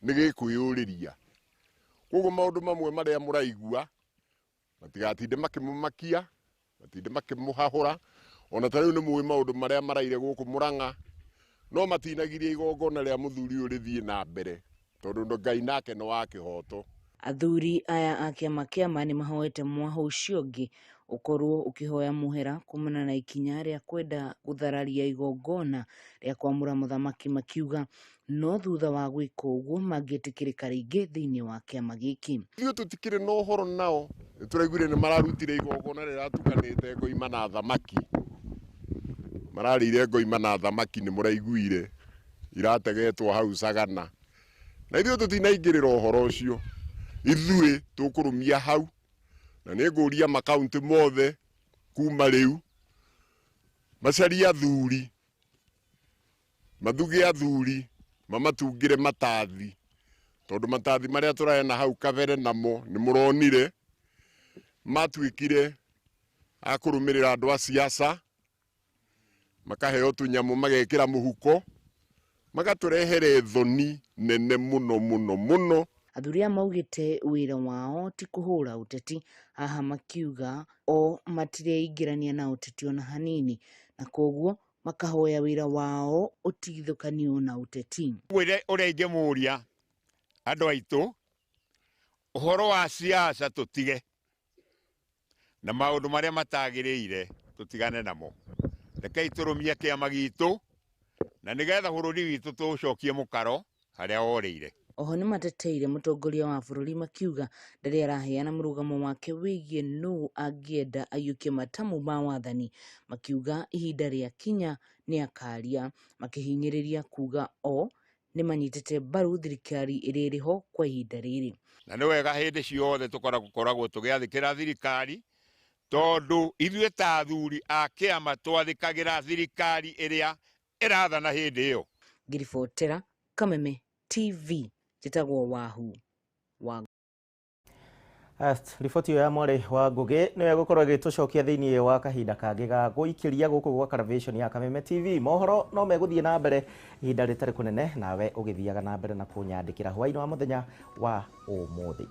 nĩ gĩkwĩyũrĩria. Koguo maũndũ mamwe marĩa mũraigua matigatinde makĩmũmakia, matinde makĩmũhahũra. Ona ta rĩu nĩ mũĩ maũndũ marĩa maraire gũkũ Murang'a, no matinagiria igongona rĩa mũthuri ũyũ rĩthiĩ na mbere, tondũ Ngai nake nĩ wa kĩhoto. Athuri aya a kĩama kĩama nĩ mahoete mwaho ũcio ũngĩ ũkorwo ũkĩhoya mũhera kumana na ikinya rĩa kwenda gũthararia igongona rĩa kwamũra mũthamaki, makiuga no thutha wa gwĩka ũguo mangĩtĩkĩrĩka rĩngĩ thĩinĩ wa kĩama gĩkĩ. Ithuĩ tũtikĩrĩ na ũhoro nao, nĩ tũraiguire nĩ mararutire igongona rĩratukanĩte ngoima na thamaki. Mararĩire ngoima na thamaki nĩ mũraiguire irategetwo hau Sagana, na ithuĩ tũtinaingĩrĩra ũhoro ũcio. Ithuĩ tũkũrũmia hau, na nĩ ngũria makaunti mothe kuma rĩu macarie athuri, mathuge athuri, mamatungĩre matathi, tondũ matathi marĩa tũraheana hau kabere namo nĩ mũronire matuĩkire a kũrũmĩrĩra andũ a siasa, makaheo tũnyamũ magekĩra mũhuko, magatũrehere thoni nene mũno mũno mũno. Athuri aya maugĩte wĩra wao ti kũhũra ũteti, haha makiuga o matireingĩrania na ũteti ona hanini, na koguo makahoya wĩra wao ũtigithũkanio na ũteti. Ngwĩre ũrĩa ingĩmũria andũ aitũ ũhoro wa siasa tũtige na maũndũ marĩa matagĩrĩire tũtigane namo. Rekei tũrũmie kĩama gitũ na nĩgetha bũrũri witũ tũũcokie mũkaro harĩa worĩire. Oho nĩmateteire mũtongoria wa bũrũri makiuga ndarĩ araheana mũrũgamo wake wĩgiĩ nũ angĩenda aiyũkie matamu ma wathani, makiuga ihinda rĩakinya nĩakaria, makĩhinyĩrĩria kuga o nĩmanyitĩte mbaru thirikari ĩrĩa ĩrĩho kwa ihinda rĩrĩ. Na nĩ wega hĩndĩ ciothe tũkoragwo tũgĩathĩkĩra thirikari tondũ ithuĩ ta athuri a kĩama twathĩkagĩra thirikari ĩrĩa ĩrathana hĩndĩ ĩyo. Ngiribotera Kameme TV, njĩtagwo Wahu wa Riboti ĩyo ya mwarĩ wa Ngũgĩ nĩyo ĩgũkorwo ĩgĩtũcokia thĩinĩ wa kahinda kangĩ ga gũikĩria gũkũ gwa Karavation ya Kameme TV. Mohoro no megũthiĩ na mbere ihinda rĩtarĩ kũnene, nawe ũgĩthiaga na mbere na kũnyandĩkĩra hwaĩ-inĩ wa mũthenya wa ũmũthĩ.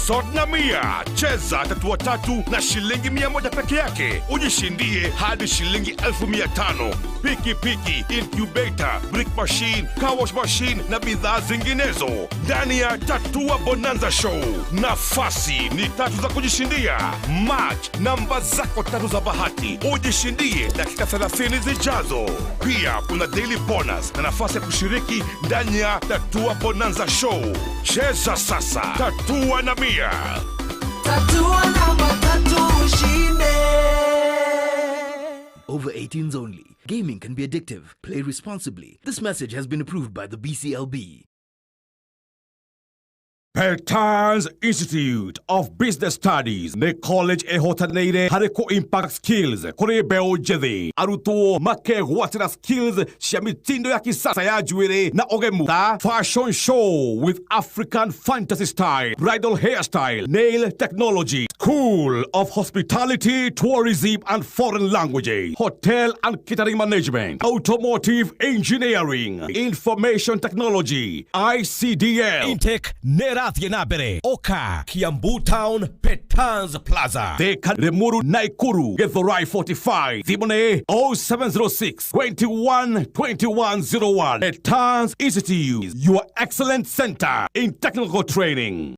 Sodna Mia, cheza tatua tatu na shilingi 100 peke yake, ujishindie hadi shilingi 1500. Piki piki, incubator, brick machine, car wash machine na bidhaa zinginezo ndani ya Tatua Bonanza Show. Nafasi ni tatu za kujishindia. Match namba zako tatu za bahati ujishindie dakika 30 zijazo. Pia kuna daily bonus na nafasi ya kushiriki ndani ya Tatua Bonanza Show. Cheza sasa, Tatua na Mia. Tatua namba tatu ushinde. Over 18s only. Gaming can be addictive. Play responsibly. This message has been approved by the BCLB. Peltans Institute of Business Studies nĩ college ĩhotanĩire harĩ kũ impact skills kũrĩ mbeũ njĩthĩ. Arutwo makegwatĩra skills cia mitindo ya kisasa ya njuĩrĩ na ũgemu ta fashion show with African fantasy style, bridal hairstyle, nail technology, School of Hospitality, Tourism and Foreign Languages, Hotel and Catering Management, Automotive Engineering, Information Technology, ICDL. Intake nĩrathiĩ na mbere. Oka Kiambu Town, Petans Plaza, Thika, Limuru, Nakuru, Githurai 45, thimũ nĩ 0706 21 2101. Petans Institute, your excellent center in technical training.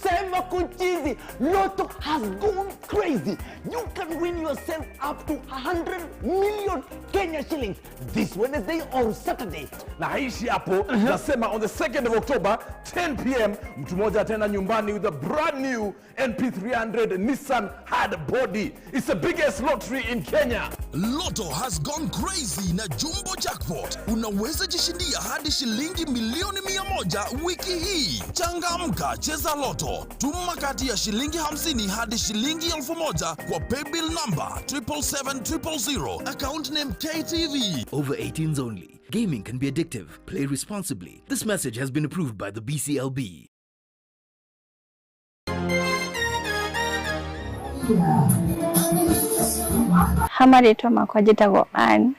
Sema kuchizi, Lotto has gone crazy. You can win yourself up to 100 million Kenya shillings this Wednesday or Saturday. Na haishi hapo, nasema on the 2nd of October, 10 p.m., mtu mmoja ataenda nyumbani with a brand new NP300 Nissan hard body. It's the biggest lottery in Kenya. Lotto has gone crazy na Jumbo Jackpot. Unaweza jishindia hadi shilingi milioni 100 wiki hii. Changamka, cheza Lotto. Tuma kati ya shilingi 50 hadi shilingi 1000 kwa paybill number 777 000. Account name KTV. Over 18s only. Gaming can be addictive. Play responsibly. This message has been approved by the BCLB. Ha marĩtwa makwa njĩtagwo Ann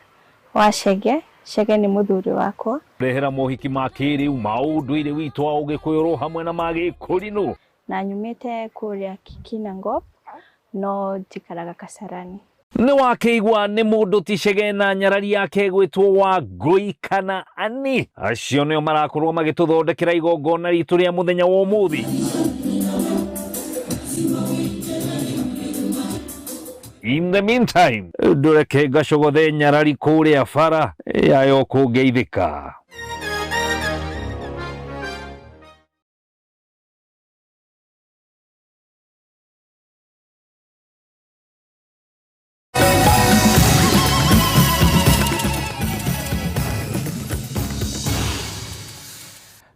wa Chege. Chege nĩ mũthuri wakwa. Rehera mohiki ma kĩrĩu ma ũndũire witũ wa ũgĩkũyũ hamwe na ma gĩkũrinũ. Na nyumĩte kũrĩa Kinangop no njikaraga Kasarani. Nĩ wakĩigua nĩ mũndũ ti Chege na nyarari yake gwĩtwo Wangũi kana Ani. Acio nĩo marakorwo magĩtũthondekera igongona ritũ rĩa mũthenya wa ũmũthĩ. In the meantime, ndũreke ngacogothe nyarari kũrĩa bara yayo kũngeithĩka.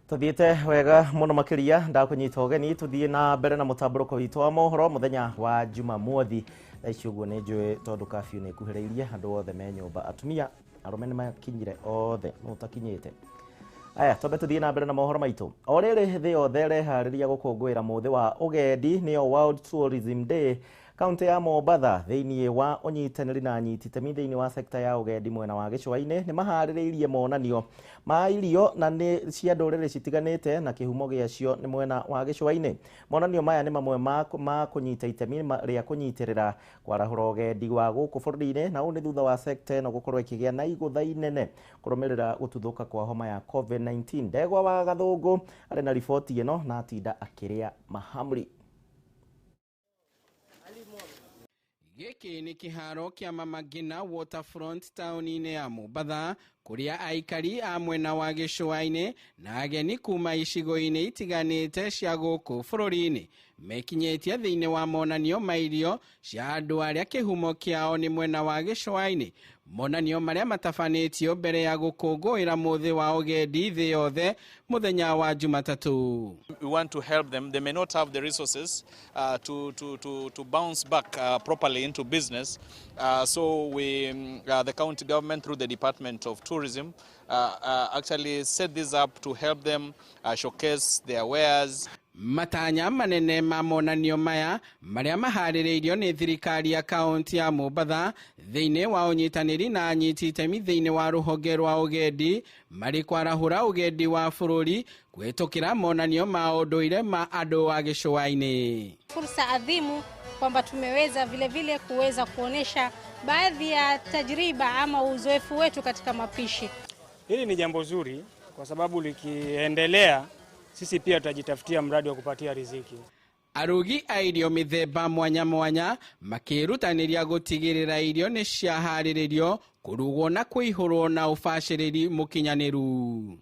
Tuthiĩte wega mũno makĩria, ndakũnyita ũgeni tuthiĩ na mbere na mũtambũrũko witũ wa mohoro mũthenya wa Jumamothi. Thaa ici ũguo nĩ njũĩ tondũ curfew nĩ ĩkuhĩrĩirie, andũ othe me nyũmba, atumia arũme nĩ makinyire othe, no ũtakinyĩte. Aya, twambe tuthiĩ na mbere na mohoro maitũ. O rĩrĩ thĩ yothe ĩreharĩria gũkũngũĩra mũthĩ wa ũgendi, nĩyo World Tourism Day, kaunti ya Mombatha thĩinĩ wa ũnyitanĩri na anyiti itemi thĩinĩ wa sekta ya ũgendi mwena wa gĩcũa-inĩ nĩ maharĩrĩirie monanio ma irio na nĩ cia ndũrĩrĩ citiganĩte na kĩhumo gĩacio nĩ mwena wa gĩcũa-inĩ. Monanio maya nĩ mamwe ma kũnyita itemi rĩa kũnyitĩrĩra kwarahũra ũgendi wa gũkũ bũrũri-inĩ, na ũũ nĩ thutha wa sekta ĩno gũkorwo ĩkĩgĩa na igũtha inene kũrũmĩrĩra gũtuthũka kwa homa ya COVID-19. Ndegwa wa Gathũngũ arĩ na riboti ĩno na atinda akĩrĩa mahamri. Gĩkĩ nĩ kĩharo kĩa Mama Ngina Waterfront taũni-inĩ ya Mombatha, kũrĩa aikari a mwena wa gĩcũa-inĩ na ageni kuma icigo-inĩ itiganĩte cia gũkũ bũrũri-inĩ mekinyĩtie thĩinĩ wa monanio ma irio cia andũ arĩa kĩhumo kĩao nĩ mwena wa gĩcũa-inĩ, monanio marĩa matabanĩtio mbere ya gũkũngũĩra mũthĩ wa ũgendi thĩ yothe mũthenya wa Jumatatũ. We want to help them. They may not have the resources to bounce back properly into business. So we, the county government through the Department of Tourism actually set this up to help them showcase their wares. Matanya manene ma monanio maya marĩa maharĩrĩirio nĩ thirikari ya kaunti ya Mombatha thĩinĩ wa ũnyitanĩri na anyiti itemi thĩinĩ wa rũhonge rwa ũgendi marĩ kwarahũra ũgendi wa bũrũri kũhĩtũkĩra monanio ma ũndũire ma andũ a gĩcũa-inĩ. Fursa adhimu kwamba tumeweza vile vile kuweza kuonesha baadhi ya tajriba ama uzoefu wetu katika mapishi. Hili ni jambo zuri kwa sababu likiendelea sisi pia tutajitafutia mradi wa kupatia riziki. Arugi a irio mĩthemba mwanya mwanya makĩrutanĩria gũtigĩrĩra irio nĩ ciaharĩrĩrio kũrugwo na kũihũrwo na ũbacĩrĩri mũkinyanĩru.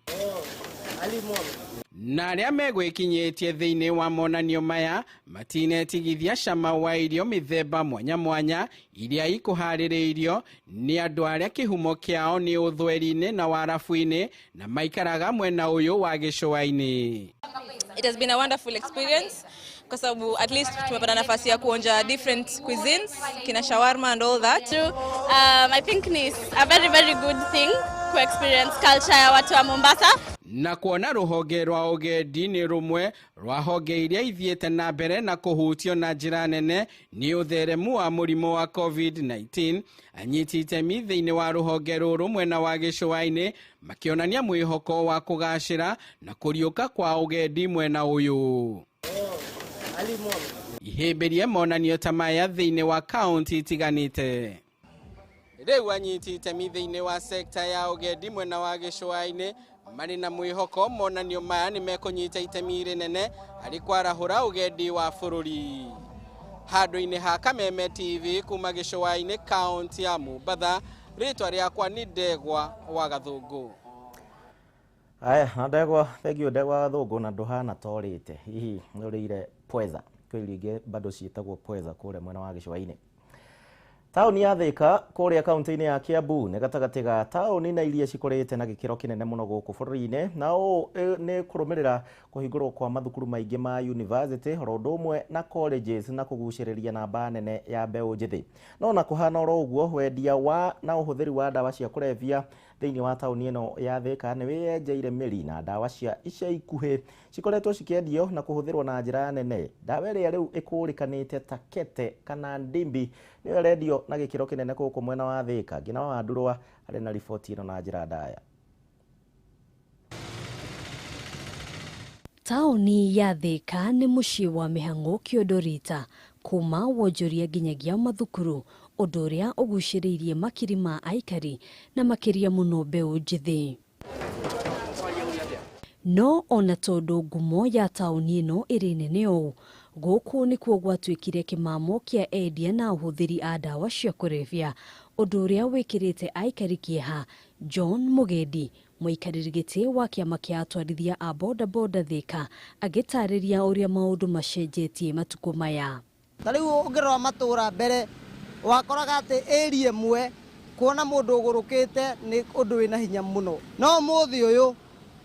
Na arĩa megwĩkinyĩtie thĩinĩ wa monanio maya matinetigithia cama wa irio mĩthemba mwanya mwanya iria ikũharĩrĩirio nĩ andũ arĩa kĩhumo kĩao nĩ ũthweri-inĩ na warabu-inĩ na maikaraga mwena ũyũ wa gĩcũa-inĩ. It has been a wonderful experience kwa sababu at least tumepata nafasi ya kuonja different cuisines, kina shawarma and all that. I think it's a very very good thing to experience culture ya watu wa Mombasa. Na kuona rũhonge rwa ũgendi nĩ rũmwe rwa honge iria ithiĩte na mbere na kũhutio na njĩra nene nĩ ũtheremu wa mũrimũ wa COVID-19, anyiti itemi thĩinĩ wa rũhonge rũrũ mwena wa gĩcũa-inĩ makĩonania mwĩhoko wa kũgacĩra na kũriũka kwa ũgendi mwena ũyũ. Ihĩmbĩrie monanio ta maya thĩinĩ wa kaunti itiganĩte. Rĩu anyiti itemi thĩinĩ wa sekta ya ũgendi mwena wa gĩcũa-inĩ marĩ na mwĩhoko monanio maya nĩ mekũnyita itemi rĩnene harĩ kwarahũra ũgendi wa bũrũri. Handũ-inĩ ha Kameme TV kuma gĩcũa-inĩ kaunti ya Mombatha, rĩtwa rĩakwa nĩ Ndegwa wa Gathũngũ. Aya, na Ndegwa, thank you Ndegwa wa Gathũngũ, na ndũhana torĩte hihi nĩ ũrĩire pweza, kwĩ irio ingĩ bado ciĩtagwo pweza kũrĩa mwena wa gĩcũa-inĩ. Taũni ya Thika kũrĩa kaunti-inĩ ya Kiambu nĩ gatagatĩ ga taũni na iria cikũrĩte na gĩkĩro kĩnene mũno gũkũ bũrũri-inĩ, na ũũ nĩ kũrũmĩrĩra kũhingũrwo kwa mathukuru maingĩ ma university oro ũndũ ũmwe na colleges na kũgucĩrĩria namba nene ya mbeũ njĩthĩ. No na kũhana oro ũguo, wendia wa na ũhũthĩri wa ndawa cia kũrebia thĩinĩ wa taũni ĩno ya Thika nĩ wĩyenjeire mĩri, na ndawa cia ica ikuhĩ cikoretwo cikĩendio na kũhũthĩrwo na njĩra nene. Ndawa ĩrĩa rĩu ĩkũrĩkanĩte ta kete kana ndimbi nĩyo ĩrendio na gĩkĩro kĩnene gũkũ mwena wa Thika. Ngina wa Ndurwa arĩ na riboti ĩno na njĩra ndaya. Taũni ya Thika nĩ mũciĩ wa mĩhang'o kĩondorita kuma wonjoria nginyagia mathukuru, ũndũ ũrĩa ũgucĩrĩirie makiri ma aikari na makĩria mũno mbeũ njĩthĩ. No ona tondũ ngumo ya taũni ĩno ĩrĩ nene ũũ, gũkũ nĩkuo gwatuĩkire kĩmamo kĩa endia na ahũthĩri a ndawa cia kũrebia, ũndũ ũrĩa wĩkĩrĩte aikari kĩeha. John Mugendi, mũikarĩri gĩtĩ wa kĩama kĩa atwarithia a bodaboda Thika, agĩtarĩria ũrĩa maũndũ macenjetie matukũ maya. Ta rĩu ũngĩrora matũra mbere wakoraga atĩ area ĩmwe kuona mũndũ ũgũrũkĩte nĩ ũndũ wĩna hinya mũno, no ũmũthĩ ũyũ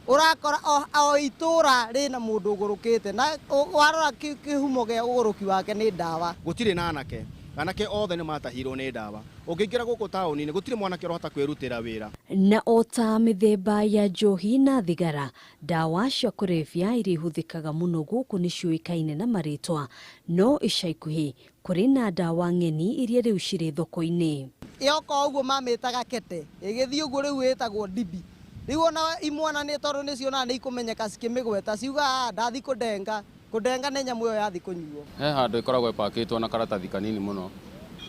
Ũrakora o itũra rĩna mũndũ ũgũrũkĩte na warora kĩhumo gĩa ũgũrũki wake nĩ ndawa. Gũtirĩ na anake, anake othe nĩ matahirwo nĩ ndawa. Ũngĩingĩra gũkũ taũni-inĩ gũtirĩ mwanake ũrahota kwĩrutĩra wĩra. Na o ta mĩthemba ya njohi na thigara, ndawa cia kũrebia iria ihũthĩkaga mũno gũkũ nĩ ciũĩkaine na marĩtwa, no ica ikuhĩ kũrĩ na ndawa ng'eni iria rĩu cirĩ thoko-inĩ. Yoka ũguo mamĩtaga kete, ĩgĩthiĩ ũguo rĩu ĩtagwo ndibi. Rĩu ona imwana nĩ tondũ nĩ cionaga nĩ ikũmenyeka cikĩmĩgweta ciugaga ndathi kũndenga, kũndenga nĩ nyamũ ĩyo yathi kũnyuo. He handũ ĩkoragwo ĩpakĩtwo na karatathi kanini mũno,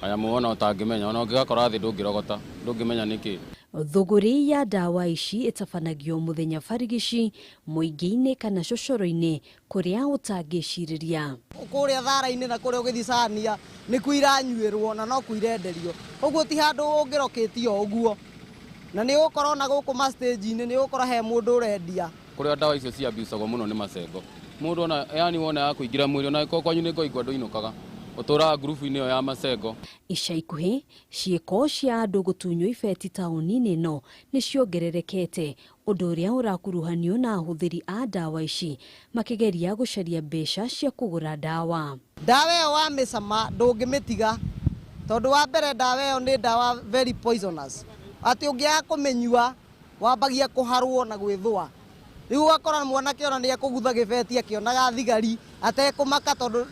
kanyamũ ona ũtangĩmenya, ona ũngĩgakora thĩ ndũngĩrogota, ndũngĩmenya nĩkĩ. Thũgũrĩ ya ndawa ici ĩtabanagio mũthenya barigici, mũingĩ-inĩ kana cocoro-inĩ kũrĩa ũtangĩcirĩria. Kũrĩa thara-inĩ na kũrĩa ũgĩthiĩ cania nĩkuo iranyuĩrwo na no kuo irenderio, ũguo ti handũ ũngĩrokĩtio ũguo. Na nĩ ũgũkora ona gũkũ ma stage-inĩ nĩ ũgũkora he mũndũ ũrendia. Kũrĩa ndawa icio ciambiucagwo mũno nĩ macengo. Mũndũ ona yani wona ya kũingĩra mwĩrĩ ona angĩkorwo kwanyu nĩ ngoingwo ndũinũkaga, ũtũraga ngurubu-inĩ ĩyo ya macengo. Ica ikuhĩ ciĩko cia andũ gũtunywo ibeti taũni-inĩ ĩno nĩ ciongererekete, ũndũ ũrĩa ũrakuruhanio na ahũthĩri a ndawa ici makĩgeria gũcaria mbeca cia kũgũra ndawa. Ndawa ĩyo wamĩcama ndũngĩmĩtiga, tondũ wa mbere ndawa ĩyo nĩ ndawa very poisonous, atĩ ũngĩaga kũmĩnyua wambagia kũharwo na gwĩthũa. Rĩu ũgakora mwanake ona nĩ ekũgutha gĩbeti akĩonaga thigari atekũmaka, tondũ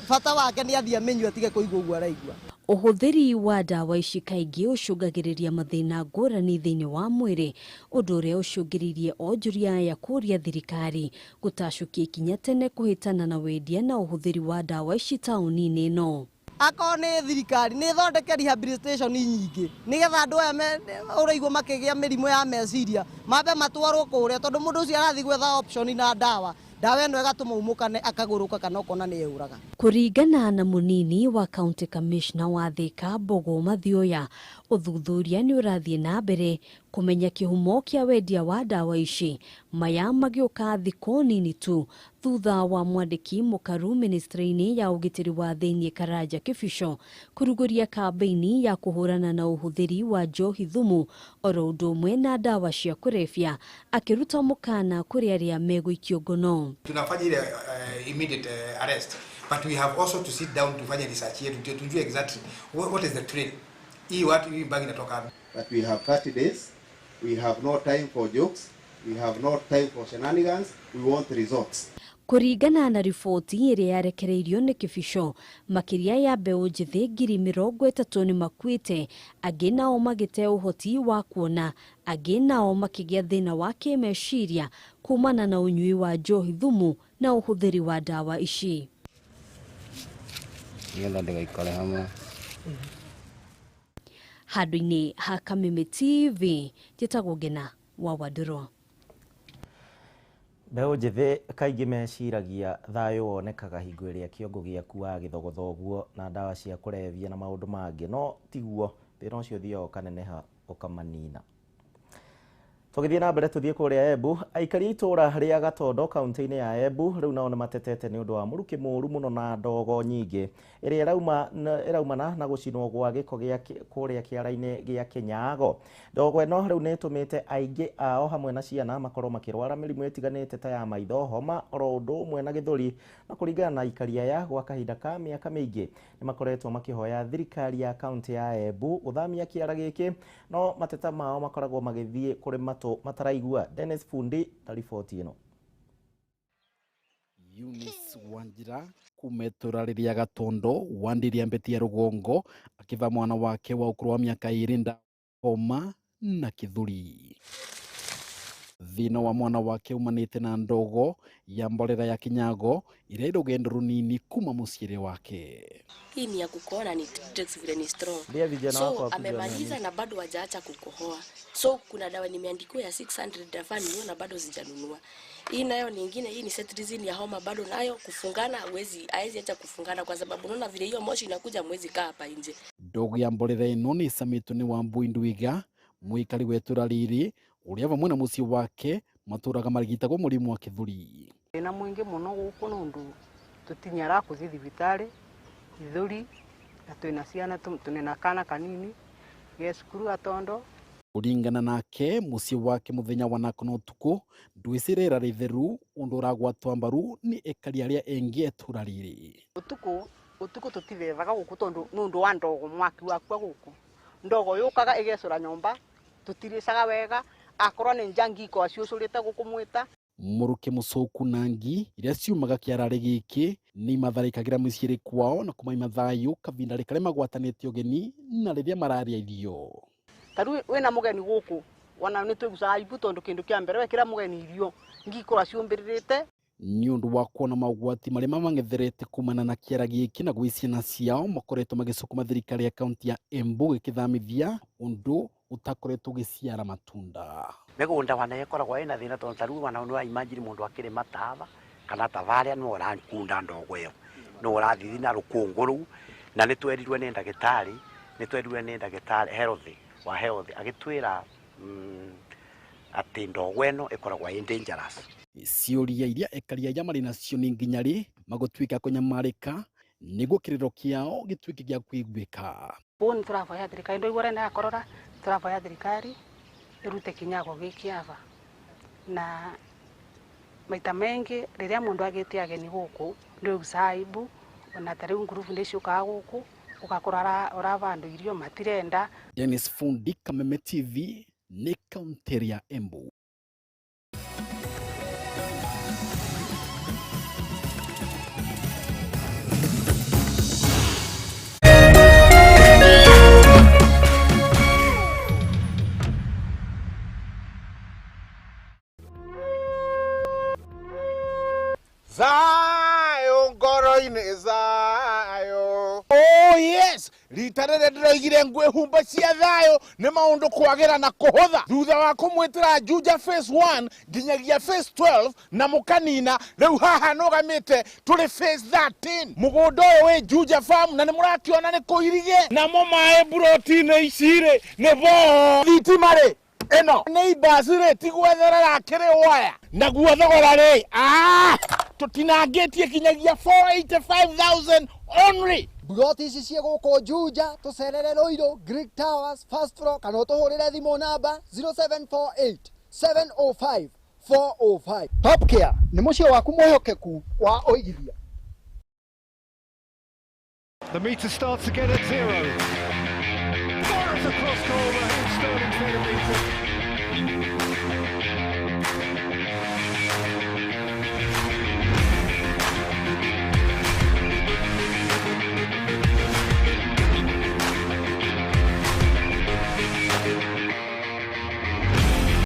bata wake nĩ athiĩ amĩnyue atige kũigua ũguo araigua. Ũhũthĩri wa ndawa ici kaingĩ ũcũngagĩrĩria mathĩna ngũrani thĩinĩ wa mwĩrĩ, ũndũ ũrĩa ũcũngĩrĩirie onjoria aya kũũria thirikari gũtacũkia ikinya tene kũhĩtana na wendia na ũhũthĩri wa ndawa ici taũni-inĩ ĩno. Akorwo nĩ thirikari nĩ ĩthondeke rehabilitation nyingĩ nĩgetha andũ aya ũraigua makĩgĩa mĩrimũ ya meciria mambe matwarwo kũrĩa, tondũ mũndũ ũcio arathiĩ gwetha option na ndawa, ndawa ĩno ĩgatũma umũkane akagũrũka kana ũkona nĩ eyũraga. Kũringana na mũnini wa county commissioner wa Thika Mbogo Mathioya, ũthuthuria nĩ ũrathiĩ na mbere kũmenya kĩhumo kĩa wendia wa ndawa ici, maya magĩũka thikũ nini tu thutha wa mwandĩki mũkaru ministry-inĩ ya ũgitĩri wa thĩinĩ Karanja Kĩbico kũrugũria kambĩini ya kũhũrana na ũhũthĩri wa njohi thumu oro ũndũ ũmwe na ndawa cia kũrebia, akĩruta mũkana kũrĩ arĩa megũikio ngono. Tunafanya ile immediate arrest, but we have also to sit down tufanye research yetu ndio tujue exactly what is the trail. Hii watu hii bangi inatoka wapi? But we have 30 days. We have no time for jokes. We have no time for shenanigans. We want results. Kũringana na riboti ĩrĩa yarekereirio nĩ Kĩbico, makĩria ya mbeũ njĩthĩ 30,000 nĩ makuĩte, angĩ nao magĩte ũhoti wa kuona, angĩ nao makĩgĩa thĩna wa kĩmeciria kumana na ũnyui wa njohi thumu na ũhũthĩri wa ndawa ici. Nĩgetha ndĩgaikare hamwe. Handũ-inĩ ha Kameme TV, njĩtagwo Ngena wa Wandũrũ. Mbeũ njĩthĩ kaingĩ meciragia thayũ wonekaga hingo ĩrĩa kĩongo gĩaku wagĩthogotha ũguo na ndawa cia kũrebia na maũndũ mangĩ, no tiguo. Thĩna ũcio ũthiaga ũkaneneha ũkamanina. Tũgĩthiĩ na mbere tũthiĩ kũrĩa Embu, aikari a itũũra rĩa Gatondo kaunti-inĩ ya Embu rĩu nao nĩ matetete nĩ ũndũ wa mũrukĩ mũũru mũno na ndogo nyingĩ ĩrĩa ĩraumana na gũcinwo gwa gĩko gĩa kũrĩa kĩara-inĩ gĩa Kĩnyago. Ndogo ĩno rĩu nĩ ĩtũmĩte aingĩ ao hamwe na ciana makorwo makĩrwara mĩrimũ ĩtiganĩte ta ya maitho, homa oro ũndũ ũmwe na gĩthũri. Na kũringana na aikari aya, gwa kahinda ka mĩaka mĩingĩ nĩ makoretwo makĩhoya thirikari ya kaunti ya Embu gũthamia kĩara gĩkĩ, no mateta mao makoragwo magĩthiĩ kũrĩ matũ mataraigua. Dennis Fundi na riboti ĩno. Eunice Wanjira kuma itũra rĩrĩa Gatondo wandiria mbeti ya rũgongo akĩva mwana wake wa ũkũrũ wa mĩaka 2 nda homa na kĩthũri. Thĩna wa mwana wake umanĩte na ndogo ya mborera ya Kinyago ĩrĩa ĩ rũgendo rũnini kuma mũciĩrĩ wake. Hii ni ya kukohoa ni drugs vile ni strong. So amemaliza na bado hajaacha kukohoa. So kuna dawa nimeandikiwa ya 600 dawa ninunue na bado sijanunua. Hii nayo nyingine, hii ni cetirizine ya homa bado nayo kufungana hawezi acha kufungana kwa sababu unaona vile hiyo moshi inakuja mwezi kaa hapa nje. Ndogo ya mborera ĩno nĩ ĩcamĩtwo nĩ Wambui Ndwiga mũikari wa itũra rĩrĩ ũrĩa vamwe na mũciĩ wake matũraga marigitagwo mũrimũ wa kĩthũri. Thĩna mũingĩ mũno gũkũ nũndũ tũtinyara kũthiĩ thibitarĩ ithũri na twĩna ciana tũnena kana kanini ge cukuru Gatondo. Kuringana nake muciĩ wake muthenya wa nako na utuku ndwisi rĩera ritheru undu uragwatwa mbaru ni ekari aria engi etura riri. Utuku utuku tutivethaga guku tondu nundu wa ndogo mwaki wakwa guku ndogo yukaga igecura nyomba tutiricaga wega akorwo ni njangi ikoragwo ciucurite guku mwita. Muruke mucoku na ngi iria ciumaga kĩararĩ gĩkĩ nĩ imatharĩkagĩra mĩciĩ kwao na kũmaima thayũ kavinda karĩa magwatanĩte ũgeni na rĩrĩa mararĩa irio. Ta rĩu wĩna mũgeni gũkũ ona nĩ tũigucaga aibu tondũ kĩndũ kĩa mbere wekĩra mũgeni irio ngi ikoragwo ciũmbĩrĩrĩte. Nĩ ũndũ wa kuona maũgwati marĩa mamang'etherete kumana na kĩara gĩkĩ na gwĩ ciana ciao makoretwo magĩcukuma thirikari ya kaunti ya Embu gĩkĩthamithia ũndũ utakoretwo ũgĩciara matunda. Mĩgũnda wana ĩkoragwo ĩna thĩna tondũ ta rĩu wana nĩ wa imagine mũndũ akĩrĩma tava kana tavarĩa nĩ ũrakunda ndogo ĩyo nĩ ũrathithi na rũkũngũ rũu na nĩ twerirwe nĩ ndagĩtarĩ health wa health agĩtwĩra atĩ ndogo ĩno ĩkoragwo ĩ dangerous. Ciũria iria ekari aya marĩ nacio nĩ nginya rĩ magũtuĩka kũnyamarĩka nĩguo kĩrĩro kĩao gĩtuĩke gĩa kũiguĩka. Ũũ nĩ tũravoya thirikari ndũigua ũrĩa nĩrakorora tũravoya thirikari ĩrute kinyago gĩkĩ ava na maita mengi rĩrĩa mũndũ agĩte ageni gũkũ nĩũigucaga aibu ona ta rĩu ngurubu nĩ ciũkaga gũkũ ũgakora ũravandũ irio matirenda. Dennis Fundi, Kameme TV, nĩ kaunti ya Embu. Thayo ngoro-inĩ thayo. Oh yes, rita rĩrĩ ndĩroigire ngwĩhumba cia thayo nĩ maũndũ kwagĩra na kũhũtha thutha wa kũmwĩtĩra Juja phase 1 nginyagia phase 12 na mũkanina rĩu haha nũgamĩte tũrĩ phase 13. Mũgũnda ũyũ wĩ Juja farm na nĩ mũrakĩona nĩ kũirige namo maĩ mburoti-inĩ ici rĩ nĩ boo thitima rĩ ĩno nĩ ibasi rĩ ti gwetherera kĩrĩ waya naguo thogora rĩ tutinangĩtie kinyagia 485,000 only. Buroti ici ciĩ gũkũ Juja tũcerere Ruiru Greek Towers first floor kana ũtũhũrĩre thimũ namba 0748 705 405. Top Care nĩ mũciĩ waku mwĩhokeku wa ũigithia. The meter starts again at zero. Fires across goal, Raheem Sterling's made a meter.